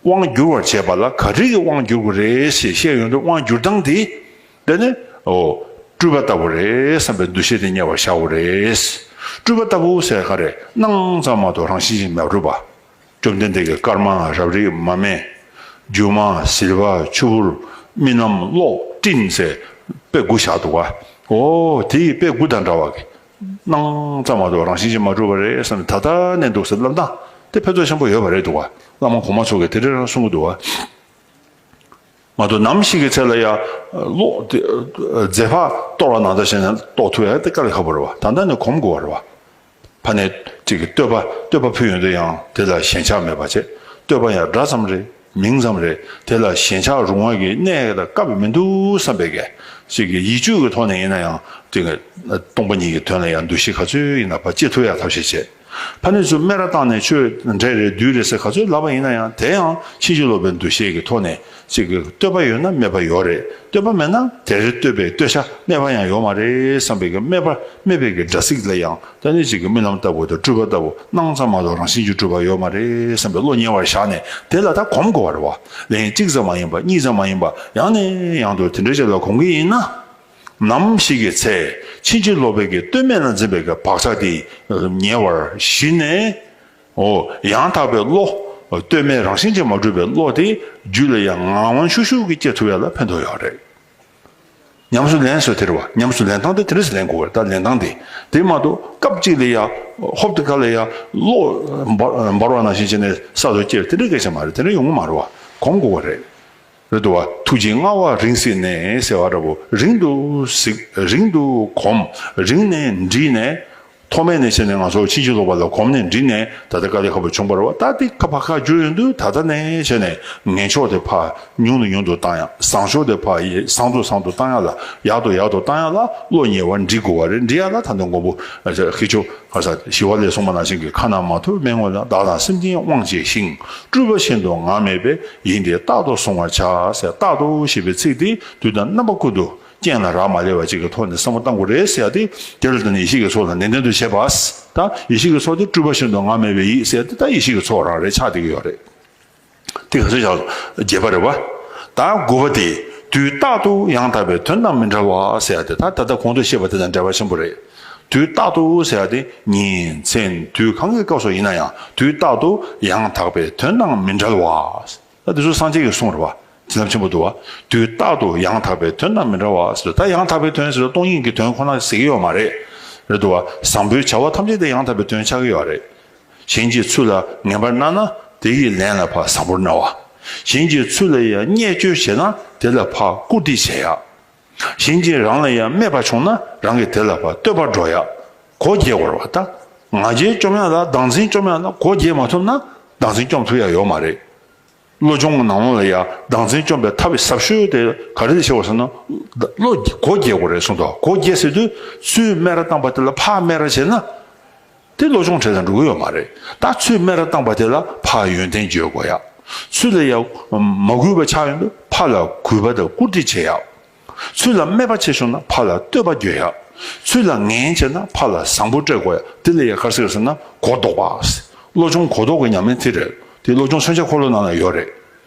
དབང་བསྒྱུར་བར་བྱེད་པ་ལ་ག་རེ་གིས་དབང་བསྒྱུར་དགོས་རེད་ཞེས་བཤད་ཡོང་དུས་དབང་བསྒྱུར་སྟངས་དེ། དེ་ནི། འོ། སྤྲུལ་པ་ལྟ་བུ་རེད་བསམ་པའི་འདུ་ཤེས་དེ་ཉེ་བར་བཞག་དགོས་རེད། སྤྲུལ་པ་ལྟ་བུ་ཟེར་ག་རེ། སྣང་ཙམ་མ་གཏོགས་རང་བཞིན་གྱིས་མ་གྲུབ་པ། བཅོམ་ལྡན་འདས་ཀྱིས་སྐར་མ། རབ་རིབ། མ་སྨད། སྒྱུ་མ། ཟིལ་པ། ཆུ་བུར། རྨི་ལམ། གློག། སྤྲིན་ཟེར་དཔེ་དགུ་བཞག་འདུག་ག་འོ་དེ་ཡི་དཔེ་དགུ་དང་འདྲ་བ་གི། སྣང་ཙམ་མ་གཏོགས་རང་བཞིན་གྱིས་མ་གྲུབ་པ་རེད་བསམ་ནས་ད་ལྟ་ནས་འདུག་ཟེར་བསླབ་སྟངས་དེ་ཕན་ཐོགས་ཆེན་པོ་ཡོད་པ་རེད་འདུག་བ། བླ་མ་གོང་མ་ཚོ་གིས་དེ་འདྲ་རང་གསུང་གི་འདུག་བ། མ་གཏོགས་ནམ་ཞིག་གི་ཚེ་ལ་ཡ་བློ་དེ་རྫས་འཕགས་གཏོར་བ་ནང་ལྟར་བྱས་ནས་རྟོགས་ཐུབ་ཡ་དེ་དཀའ་ལས་ཁག་པོ་རེད་བ། ད་ལྟ་ནས་གོམས་དགོས་པ་རེད་བ། ཕ་ནས་ཅིག་གི་བསྟོད་པ་བསྟོད་པ་ཕུལ་ཡོང་དུས་ཡང་དེ་ལ་ཞེན་ཆགས་མེད་པ་བྱས། བསྟོད་པ་ཡང་སྒྲ་ཙམ་རེད། མིང་ཙམ་རེད། དེ་ལ་ཞེན་ཆགས་རུང་བ་གི་གནས་ཡག་དང་སྐབས་མི་འདུག་བསམ་པའི་གི་ཅིག་གི་ཡིད་དཔྱོད་ཀྱི་ཐོག་ནས་ཡིན་ན་ཡང་ཅིག་གི་སྟོང་པ་ཉིད་ཀྱི་དོན་ལ་ཡང་འདུ་ཤེས་ག་ཚོད་ཡིན་ན་ཕར་སྐྱེ་ཐུབ་ཡག་ཐབས་ཤེས་བྱས། ཕ་ནས་ཚུར་སྨད་ར་བཏང་ནས་ཆོས་འདྲེ་རེད་བདུད་རེད་ཟེར་ག་ཚོད་ལབ་པ་ཡིན་ན་ཡང་དེ་ཡང་ཕྱིན་ཅི་ལོག་པའི་འདུ་ཤེས་ཀྱི་ཐོག་ནས་ཅིག་གི་བསྟོད་པ་ཡོད་ན་སྨད་པ་ཡོད་རེད། བསྟོད་པ་མེད་ན་དེར་བསྟོད་པའི་བསྟོད་བྱ་སྨད་པ་ཡང་ཡོད་མ་རེད་བསམ་པའི་གི་སྨད་པ་སྨད་པའི་གི་སྒྲ་ཚིག་ལ་ཡང་། ད་ནི་ཅིག་གི་རྨི་ལམ་ལྟ་བུ་དང་སྤྲུལ་པ་ལྟ་བུ་སྣང་ཙམ་མ་གཏོགས་རང་བཞིན་གྱིས་གྲུབ་པ་ཡོད་མ་རེད་བསམ་པའི་བློ་ཉེ་བར་བཞག་ནས་དེ་ལ་ད་གོམས་དགོས་པ་རེད་བ། ལན་གཅིག་ཙམ་མ་ཡིན་པ་གཉིས་ཙམ་མ་ཡིན་པ་ཡང་ནས་ཡང་དུ་དེ་འདྲའི་ཆེད་ལ་གོམས་ཀྱི་ཡིན་ན། ནམ་ཞིག་གི་ཚེ་ཕྱིན་ཅི་ལོག་པའི་གི་བསྟོད་སྨད་ལ་འཛིན་པའི་གི་བག་ཆགས་དེ་ཉེ་བར་ཞི་ནས། འོ་ཡང་དག་པའི་བློ། བསྟོད་སྨད་རང་བཞིན་གྱིས་མ་གྲུབ་པའི་བློ་དེ་རྒྱུད་ལ་ཡང་ངང་དབང་ཤུགས་ཤུགས་ཀྱིས་སྐྱེ་ཐུབ་ཡ་ལ་ཕན་ཐོགས་ཡོད་རེད། ཉམས་སུ་ལེན་ཟེར་དེ་རེད་བ། ཉམས་སུ་ལེན་སྟངས་དེ་དེ་འདྲ་ཞིག་ལེན་དགོས་པ་རེད། ད་ལེན་སྟངས་དེ་དེ་མ་གཏོགས་སྐབས་གཅིག་ལ་ཡ་ཧོབ་ཏེ་ཁ་ལ་ཡ་གློག་འབར་འབར་བ་ནང་བཞིན་བྱས་ནས་ས་རུ་སྐྱེ་དེ་འདྲའི་སྐད་ཆ་མ་རེད། དེ་འདྲ་ཡོང་གི་མ་རེད་བ། གོམས་དགོས་པ་རེད། རེད་འདུག་བ། ཐུགས་རྗེའི་མངའ་དབང་རིང་གཟིགས་ནས་ཟེར་བ་འདྲ་པོ་རིང་དུ་གཟིགས། རིང་དུ་གོམས། རིང་ནས་འདྲིས་ནས། ཐོག་མེད་ནས་བྱས་ནས་ང་ཚོ་ཕྱིན་ཅི་ལོག་པ་ལ་གོམས་ནས་འདྲིས་ནས་ད་ལྟ་དཀའ་ལས་ཁག་པོ་བྱུང་བ་རེད་བ། ད་འདི་ཁ་ཕར་ཁ་བསྒྱུར་ཡོང་དུས་ད་ལྟ་ནས་བྱས་ནས་ངན་ཕྱོགས་དེ་ཕར་ཉུང་དུ་ཉུང་དུ་བཏང་ཡ། བཟང་ཕྱོགས་དེ་ཕར་ཡེ་བཟང་དུ་བཟང་དུ་བཏང་ཡ་ལ་ཡག་ཏུ་ཡག་ཏུ་བཏང་ཡ་ལ་བློ་ཉེ་བར་འདྲིས་དགོས་པ་རེད། འདྲིས་ཡ་ལ་ད་ལྟ་མགོན་པོ་ཨ་ཅག་ཁྱེད་ཚོ་ག་ས་ཞི་བ་ལྷས་གསུངས་པ་ནང་བཞིན་གྱི་ཁ་ན་མ་ཐོ་མེད་སྔོན་ལ། བདག་དང་སེམས་ཅན་དབང་བྱས་ཤིང་། སྤྲུལ་པ་བཞིན་དུ་ངང་མེད་པས། ཡིན་ཏེ་རྟག་ཏུ་གཟུང་བར་བྱ་ཟེར། རྟག་ཏུ་ཞེས་པའི་ཚིག་དེ་དུས་དང་རྣམ་པ་ཀུན་ཏུ་རྐྱེན་ལ་རག་མ་ལས་པ་ཅིག་གི་ཐོག་ནས་བསམ་བློ་གཏང་དགོས་རེད་ཟེར་ཡ་དེ། དེ་ལ་བརྟེན་ནས་ཡེ་ཤེས་ཀྱི་ཚོགས་ལ་ནན་ཏན་དུ་བྱེད་པ། ད་ཡེ་ཤེས་ཀྱི་ཚོགས་དེ་སྤྲུལ་པ་བཞིན་དུ་ངང་མེད་པའི་ཡིད་ཟེར་ཡ་དེ་ད་ཡེ་ཤེས་ཀྱི་ཚོགས་རང་རེད། ཆགས་བསྡད་ཀྱི་ཡོད་རེད། དེ་ག་ཚོད་ཆགས་སོང་། བརྒྱད་པ་རེད་བ། ད་དགུ་པ་དེ་དུས་རྟག་ཏུ་ཡང་དག་པའི་དོན་དང་མི་འབྲལ་བ་ཟེར་ཡ་དེ། ད་ད་ལྟ་གོང་དུ་བཤད་པ་དེ་དང་འབྲེལ་བ་ཆེན་པོ་རེད། དུས་རྟག་ཏུ་ཟེར་ཡ་དེ་ཉིན་མཚན་དུས་གང་གི་སྐབས་སུ་ཡིན་ན་ཡང་དུས་རྟག་ཏུ་ཡང་དག་པའི་དོན་དང་མི་འབྲལ་བ། ད་དེ་ཚོ་སངས་རྒྱས་ཀྱི་གསུང་རེད་བ། བྱིན་རླབས་ཆེན་པོ་འདུག་བ། དུས་རྟག་ཏུ་ཡང་དག་པའི་དོན་དང་མི་འབྲལ་བ་ཟེར། ད་ཡང་དག་པའི་དོན་ཟེར་ན་སྟོང་ཉིད་ཀྱི་དོན་ཁོ་ན་ཟེར་གྱི་ཡོད་མ་རེད། རེད་འདུག་བ། བཟང་པོའི་བྱ་བ་ཐམས་ཅད་དེ་ཡང་དག་པའི་དོན་ཆགས་ཀྱི་ཡོད་རེད། གཞན་གྱིས་ཚུར་ལ་ངན་པར་སྣང་ན་དེ་ཡི་ལན་ལ་ཕར་བཟང་པོར་སྣང་བ། གཞན་གྱིས་ཚུར་ལ་ཡང་བརྙས་བཅོས་བྱས་ན་དེ་ལ་ཕར་བཀུར་སྟི་བྱེད་ཡ། གཞན་གྱིས་རང་ལ་ཡང་སྨད་པ་བྱུང་ན་རང་གིས་དེ་ལ་ཕར་བསྟོད་པར་འགྲོ་ཡ། གོ་རྒྱས་དགོས་རེད་བ། ད་ང་རྒྱལ་བཅོམ་ཡ་ལ་བདག་འཛིན་བཅོམ་ཡ་ལ་གོ་རྒྱས་མ་ཐུབ་ན་བདག་འཛིན་བཅོམ་ཐུབ་ཡ་ཡོད་མ་རེད། བློ་སྦྱོང་གི་ནང་ལོགས་ལ་ཡང་བདག་འཛིན་བཅོམ་པའི་ཐབས་ཟབ་ཤོས་དེ་ག་རེ་རེད་ཟེར་བ་ཟེར་ན། བློ་གོ་རྒྱས་དགོས་རེད་གསུངས་འདུག་གོ་རྒྱས་ཟེར་དུས་ཚུར་སྨད་ར་བཏང་པ་དེ་ལ་ཕར་སྨད་ར་བྱས་ན། དེ་བློ་སྦྱོང་གྲལ་དུ་འགྲོ་གི་ཡོད་མ་རེད། ད་ཚུར་སྨད་ར་བཏང་པ་དེ་ལ་ཕར་ཡོན་ཏན་བརྗོད་དགོས་ཡ། ཚུར་ལ་ཡང་མ་གུས་པ་ཆགས་ཡོང་དུས་ཕར་ལ་གུས་པ་དང་བཀུར་སྟི་བྱེད་ཡ། ཚུར་ལ་སྨད་པ་བྱས་བྱུང་ན་ཕར་ལ་བསྟོད་པ་བརྗོད་ཡ། ཚུར་ལ་ངན་བྱས་ན་ཕར་ལ་བཟང་པོ་སྤྲད་དགོས་ཡ། དེ་ལ་ཡང་ག་རེ་ཟེར་ཟེར་ན་གོ་ལྡོག་པ། བློ་སྦྱོང་གོ་ལྡོག་གི་ཉམས་ལེན་དེ་རེད། དེ་བློ་སྦྱོང་མཚོན་བྱ་འཁོར་ལོ་ནང་ལ་ཡོད་རེད།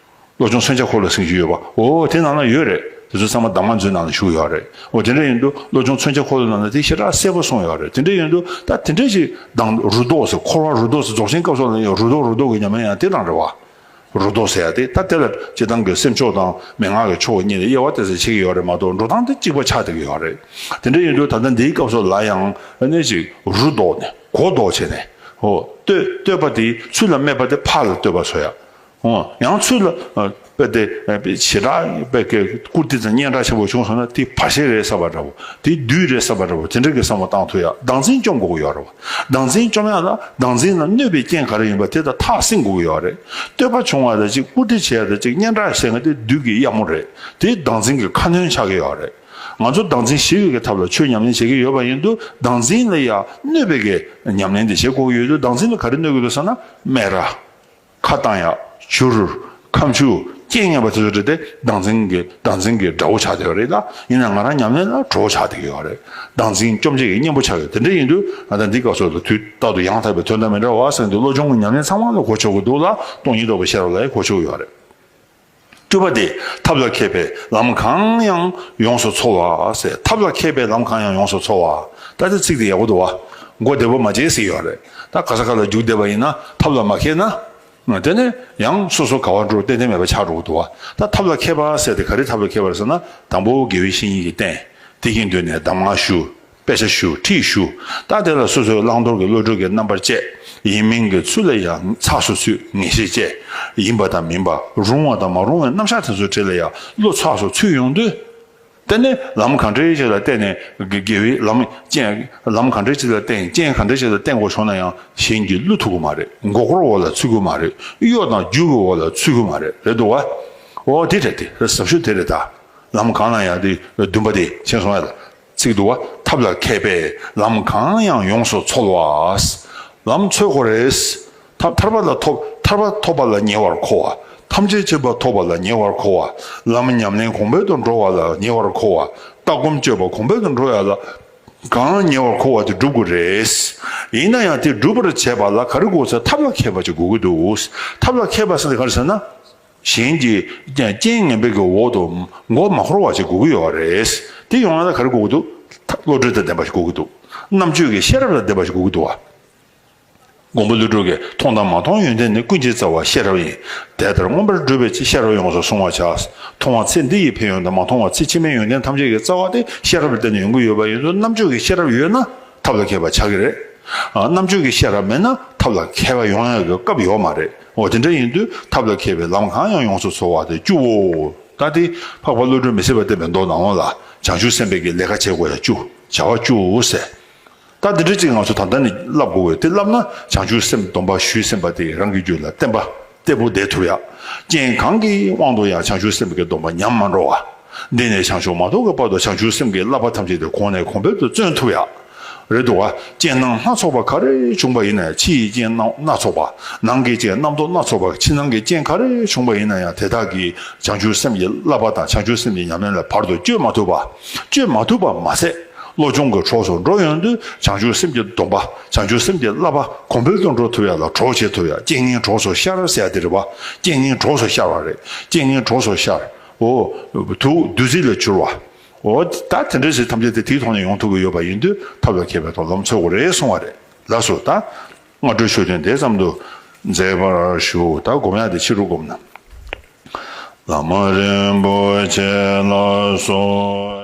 བློ་སྦྱོང་མཚོན་བྱ་འཁོར་ལོ་ཟེར་གྱི་ཡོད་པ། འོ་དེ་ནང་ལ་ཡོད་རེད། དེ་ཚོ་ཚང་མ་གདམས་ངག་མཛོད་ནང་ལ་བཞུགས་ཡོད་རེད། འོ་དེ་འདྲ་ཡིན་དུས་བློ་སྦྱོང་མཚོན་བྱེད་འཁོར་ལོའི་ནང་ལ་དེ་ཞེ་དྲག་གསལ་པོ་གསུངས་ཡོད་རེད། དེ་འདྲ་ཡིན་དུས་ད་དེ་འདྲ་ཞིག་དང་རུ་ལྡོག་ཟེར། འཁོར་བ་རུ་ལྡོག་ཟེར། རྫོགས་ཆེན་སྐབས་སུ་ལ་ཡང་རུ་ལྡོག་རུ་ལྡོག་གི་ཉམས་ལེན་ཡང་དེ་རང་རེད་བ། རུ་ལྡོག་ཟེར་ཡ་དེ་ད་དེ་ལ་སྤྱིར་བཏང་གི་སེམས་ཕྱོགས་དང་མན་ངག་གི་ཕྱོགས་གཉིས་ལ་དབྱེ་བ་དེ་ཚོ་ཕྱེ་གི་ཡོད་རེད་མ་གཏོགས། འགྲོ་སྟངས་དེ་གཅིག་པ་ཆགས་བསྡད་ཀྱི་ཡོད་རེད། དེ་འདྲ་ཡིན་དུས་ད་ལྟ་འདིའི་སྐབས་སུ་ལ་ཡང་ཨ་ནི་ཅིག་རུ་ལྡོག་ནས་གོ་ལྡོག་བྱས་ནས། ཨོ་བསྟོད་བསྟོད་པ་དེ་ཚུལ་ལ་སྨད་པ་དེ་ཕར་ལ་བསྟོད་པ་བཟོ་ཡ། ཨོ་ཡང་ཚུལ་ལ་ཨ་དཔེ་དེ་ཨ་ཞེ་དྲག་དཔེ་ཀྱི་བཀུར་སྟི་དང་སྙན་གྲགས་ཆེན་པོ་བྱུང་སོང་ན་དེ་བར་ཆད་རེད་བསམ་པ་འདྲ་བོ། དེ་བདུད་རེད་བསམ་པ་འདྲ་བོ། དེ་འདྲ་གི་བསམ་བློ་བཏང་ཐུབ་ཡ། བདག་འཛིན་བཅོམ་དགོས་ཀྱི་ཡོད་རེད་བ། བདག་འཛིན་བཅོམ་ཡ་ལ་བདག་འཛིན་ལ་གནོད་པའི་རྐྱེན་ག་རེ་ཡིན་པ་དེ་དག་ཐག་བསྲིང་དགོས་ཀྱི་ཡོད་རེད། བསྟོད་པ་བྱུང་བ་དང་གཅིག་བཀུར་སྟི་བྱེད་ཡ་དང་གཅིག་སྙན་གྲགས་བྱེད་མཁན་དེ་བདུད་ཀྱི་གཡབ་མོ་རེད། དེ་བདག་འཛིན་གྱི་ཁ་གནོན་ཆགས་ཀྱི་ཡོད་རེད། ང་ཚོ་བདག་འཛིན་ཞི་བའི་གི་ཐབས་ལ་ཆོས་ཉམས་ལེན་བྱེད་ཀྱི་ཡོད་པ་ཡིན་དུས་བདག་འཛིན་ལ་ཡ་གནོད་པའི་གི་ཉམས་ལེན་དེ་བྱེད་དགོས་ཀྱི་ཡོད་དུས། བདག་འཛིན་ལ་ག་རེ་གནོད་ཀྱི་འདུག་ཟེར་ན། སྨད་ར། ཁ་བཏང་ཡག་བྱུ་རུ། ཁ་མཆུ། རྐྱེན་ངན་པ་དེ་ཚོ་རེད་དེ། བདག་འཛིན་གྱི་བདག་འཛིན་གྱི་དགྲ་བོ་ཆགས་བསྡད་ཡོད་རེད་ལ། ཡིན་ན་ང་རང་ཉམས་ལེན་ལ་གྲོགས་ཆགས་བསྡད་ཀྱི་ཡོད་རེད། བདག་འཛིན་བཅོམ་བྱེད་ཀྱི་གཉེན་པོ་ཆགས་ཡོད། དེ་འདྲ་ཡིན་དུས་ང་ད་འདི་སྐབས་སུ་ལ་དུས་རྟག་ཏུ་ཡང་དག་པའི་དོན་དམ་མི་འདྲ་བ་ཟེར་འདུག་བློ་སྦྱོང་གི་ཉམས་ལེན་ཚང་མ་ལ་གོ་ཆོད་ཀྱི་འདུག་ལ། སྟོང་ཉིད་རྟོགས་པའི་ཤེས་རབ་ལ་ཡང་གོ་ཆོད་ཀྱི་ཡོད་རེད། བཅུ་པ་དེ། ཐབས་ལ་མཁས་པས་ལམ་གང་ཡང་ཡོངས་སུ་འཚོལ་བ་ཟེར། ཐབས་ལ་མཁས་པས་ལམ་གང་ཡང་ཡོངས་སུ་འཚོལ་བ། ད་ལྟ་ཚིག་དེ་ཡག་པོ་འདུག་བ། མགོ་བདེ་པོ་མ་བྱས་ཟེར་ཡོད་རེད། ད་ག་ས་ག་ལ་རྒྱུག་བསྡད་པ་ཡིན་ན་ཐབས་ལ་མ་མཁས་ན། དེ་ནས་ཡང་སོ་སོ་ག་བ་འགྲོ་ཏན་ཏན་མེད་པ་ཆགས་འགྲོ་གི་འདུག་བ། ད་ཐབས་ལ་མཁས་པ་ཟེར་དེ་ག་རེ་ཐབས་ལ་མཁས་པ་རེད་ཟེར་ན། དང་པོ་དགེ་བའི་བཤེས་གཉེན་གྱིས་བསྟན། དེ་གི་མདུན་ནས་གདམས་ངག་ཞུ། དཔེ་ཆ་ཞུ། ཁྲིད་ཞུ། ད་དེ་ལ་སོ་སོའི་བླང་དོར་གྱི་བློ་གྲོས་ཀྱི་རྣམ་པར་དཔྱད། ཡིན་མིན་གྱི་ཚུལ་ལ་ཡང་ཚགས་སུ་ཚུད་ངེས་ཤེས་བསྐྱེད། ཡིན་པ་དང་མིན་པ། རུང་བ་དང་མ་རུང་བའི་རྣམ་གཞག་དེ་ཚོའི་གྲས་ལ་ཡང་བློ་ཚགས་སུ་ཚུད་ཡོང་དུས། དེ་ནས་ལམ་གང་འདྲའི་ཞིག་ལ་བརྟེན་ནས་དགེ་དགེ་བའི་ལམ་ཅན། ལམ་གང་འདྲའི་ཞིག་ལ་བརྟེན། རྐྱེན་གང་འདྲའི་ཞིག་ལ་བརྟེན་དགོས་བྱུང་ན་ཡང་གཞན་གྱིས་བསླུ་ཐུབ་ཀྱི་མ་རེད། མགོ་སྐོར་འོག་ལ་ཚུད་ཀྱི་མ་རེད། གཡོ་དང་རྒྱུ་གི་འོག་ལ་ཚུད་ཀྱི་མ་རེད། རེད་འདུག་བ། འོ་དེ་རེད། དེ་ཟབ་ཤོས་དེ་རེད། ད་ལམ་གང་ལ་ཡང་དེ་བདུན་པ་དེ་མཁྱེན་སོང་ཡ་ལ། ཚིག་འདུག་བ། ཐབས་ལ་མཁས་པས་ལམ་གང་ཡང་ཡོངས་སུ་འཚོལ་བ། ལམ་འཚོལ་དགོས་རེད། ཐབས་ཐར་པ་ལ་ཐོབ། ཐར་པ་ཐོབ་པ་ལ་ཉེ་བར་མཁོ་བ། ཐམས་ཅད་མཁྱེན་པ་ཐོབ་པ་ལ་ཉེ་བར་མཁོ་བ། ལམ་ཉམས་ལེན་གོང་འཕེལ་དུ་འགྲོ་བ་ལ་ཉེ་བར་མཁོ་བ། ལྟ་སྒོམ་སྤྱོད་པ་གོང་འཕེལ་དུ་འགྲོ་ཡ་ལ་གང་ཉེ་བར་མཁོ་བ་དེ་སྒྲུབ་དགོས་རེད། ཡིན་ན་ཡང་དེ་སྒྲུབ་པར་བྱེད་པ་ལ་ག་རེ་དགོས་ཟེར། ཐབས་ལ་མཁས་པ་ཅིག་དགོས་ཀྱི་འདུག་ཐབས་ལ་མཁས་པ་ཟེར་དེ་ག་རེ་ཟེར་ན། གཞན་གྱི་རྐྱེན་ངན་པའི་གི་འོག་ཏུ་མགོ་མ་འཁོར་བ་ཅིག་དགོས་ཀྱི་ཡོད་རེད། དེ་ཡོང་ཡ་ལ་ག་རེ་དགོས་ཀྱི་འདུག་བློ་གྲོས་དང་ལྡན་པ་ཞིག་དགོས་ཀྱི་འདུག་རྣམ་དཔྱོད་ཀྱི་ཤེས་རབ་དང་ལྡན་པ་ཞིག་དགོས་ཀྱི་འདུག་བ། མགོན་པོ་ཀླུ་སྒྲུབ་ཀྱིས། མཐོང་དང་མ་མཐོང་ཡོན་ཏན་ནི། ཀུན་གྱི་རྩ་བ་ཤེས་རབ་ཡིན། དེ་ལྟར་མངོན་པར་བསྒྲུབ་པའི་ཕྱིར། ཤེས་རབ་ཡོངས་སུ་བཟུང་བར་བྱ། མཐོང་བ་ཚེ་འདི་ཡི་ཕན་ཡོན་དང་། མ་མཐོང་བ་ཚེ་ཕྱི་མའི་ཡོན་ཏན་ཐམས་ཅད་ཀྱི་རྩ་བ་དེ་ཤེས་རབ་ལ་བརྟེན་ནས་ཡོང་གི་ཡོད་པ་ཡིན་ཙང་། རྣམ་དཔྱོད་ཀྱི་ཤེས་རབ་ཡོད་ན་ཐབས་ལ་མཁས་པ་ཆགས་ཀྱི་རེད། ཨ། རྣམ་དཔྱོད་ཀྱི་ཤེས་རབ་མེད་ན་ཐབས་ལ་མཁས་པ་ཡོང་ཡག་གི་སྐབས་ཡོད་མ་རེད། འོ་དེ་འདྲ་ཡིན་དུས་ཐབས་ལ་མཁས་པས་ལམ་གང་ཡང་ཡོངས་སུ་འཚོལ་བ་དེ་བཅུ་བོ། ད་དེ་འཕགས་པ་ཀླུ་སྒྲུབ་མི་ཟད་པ་བསྟན་པའི་མདོ་ནང་ལོགས་ལ་བྱང་ཆུབ་སེམས་དཔའི་གི་ལས་ཀ་བྱེད་དགོས་ཡ་བཅུ། བྱ་བ་བཅུ་ཟེར། ད་འདི་འདྲ་ཅིག་ང་ཚོ་ད་ལྟ་ནས་བསླབ་དགོས་ཡོད། དེ་བསླབ་ན་བྱང་ཆུབ་སེམས་སྡོམ་པ་ཞུས་ཟིན་པ་དེ་རང་གི་རྒྱུད་ལ་བརྟན་པ་བརྟན་པོ་བསྡད་ཐུབ་ཡ། རྐྱེན་གང་གི་དབང་དུ་ཡང་བྱང་ཆུབ་སེམས་ཀྱི་སྡོམ་པ་ཉམས་མ་འགྲོ་བ། འདི་ནས་བྱང་ཆུབ་མ་ཐོབ་ཀྱི་བར་དུ་བྱང་ཆུབ་སེམས་ཀྱི་བསླབ་པ་ཐམས་ཅད་དེ་གོང་ནས་གོང་འཕེལ་དུ་བརྩོན་ཐུབ་ཡ། རེད་འདུག་བ། རྐྱེན་སྣང་སྣ་ཚོགས་པ་ག་རེ་བྱུང་པ་ཡིན་ན་ཡང་། ཕྱི་ཡི་རྐྱེན་སྣང་སྣ་ཚོགས་པ། ནང་གི་རྐྱེན་རྣམ་རྟོག་སྣ་ཚོགས་པ། ཕྱི་ནང་གི་རྐྱེན་ག་རེ་བྱུང་པ་ཡིན་ན་ཡང་། དེ་དག་གིས་བྱང་ཆུབ་སེམས་ཀྱི་བསླབ་པ་དང་བྱང་ཆུབ་སེམས་ཀྱི་ཉམས་ལེན་ལ་བར་དུ་གཅོད་མ་ཐུབ་པ། གཅོད་མ་ཐུབ་པ་མ་ཟད། བློ་སྦྱོང་གི་གྲོགས་སུ་འགྲོ་ཡོང་དུས་བྱང་ཆུབ་སེམས་ཀྱི་སྡོམ་པ། བྱང་ཆུབ་སེམས་ཀྱི་བསླབ་པ་གོང་འཕེལ་དུ་འགྲོ་ཐུབ་ཡ་ལ་གྲོགས་བྱེད་ཐུབ་ཡ། རྐྱེན་ངན་གྲོགས་སུ་ཤར་ཟེར་ཡ་དེ་རེད་བ། རྐྱེན་ངན་གྲོགས་སུ་ཤར་བ་རེད། རྐྱེན་ངན་གྲོགས་སུ་ཤར། འོ། དུག་བདུད་རྩི་ལས་གྱུར་པ། འོ། ད་དེ་འདྲ་ཞིག་ཐམས་ཅད་དེ་དེའི་ཐོག་ནས་ཡོང་ཐུབ་ཀྱི་ཡོད་པ་ཡིན་དུས་ཐབས་ལ་མཁས་པའི་ཐོག་ལམ་འཚོལ་དགོས་རེད་གསུང་བ་རེད། ལགས་སོ། ད་སྔ་དྲོའི་ཆོས་ཐུན་དེ་ཙམ་དུ་མཛད་པར་ཞུ། ད་སྒོམ་ཡ་དེ་ཕྱི་རུ་སྒོམ་ན། བླ་མ་རིན་པོ་ཆེ་ལ་སོགས།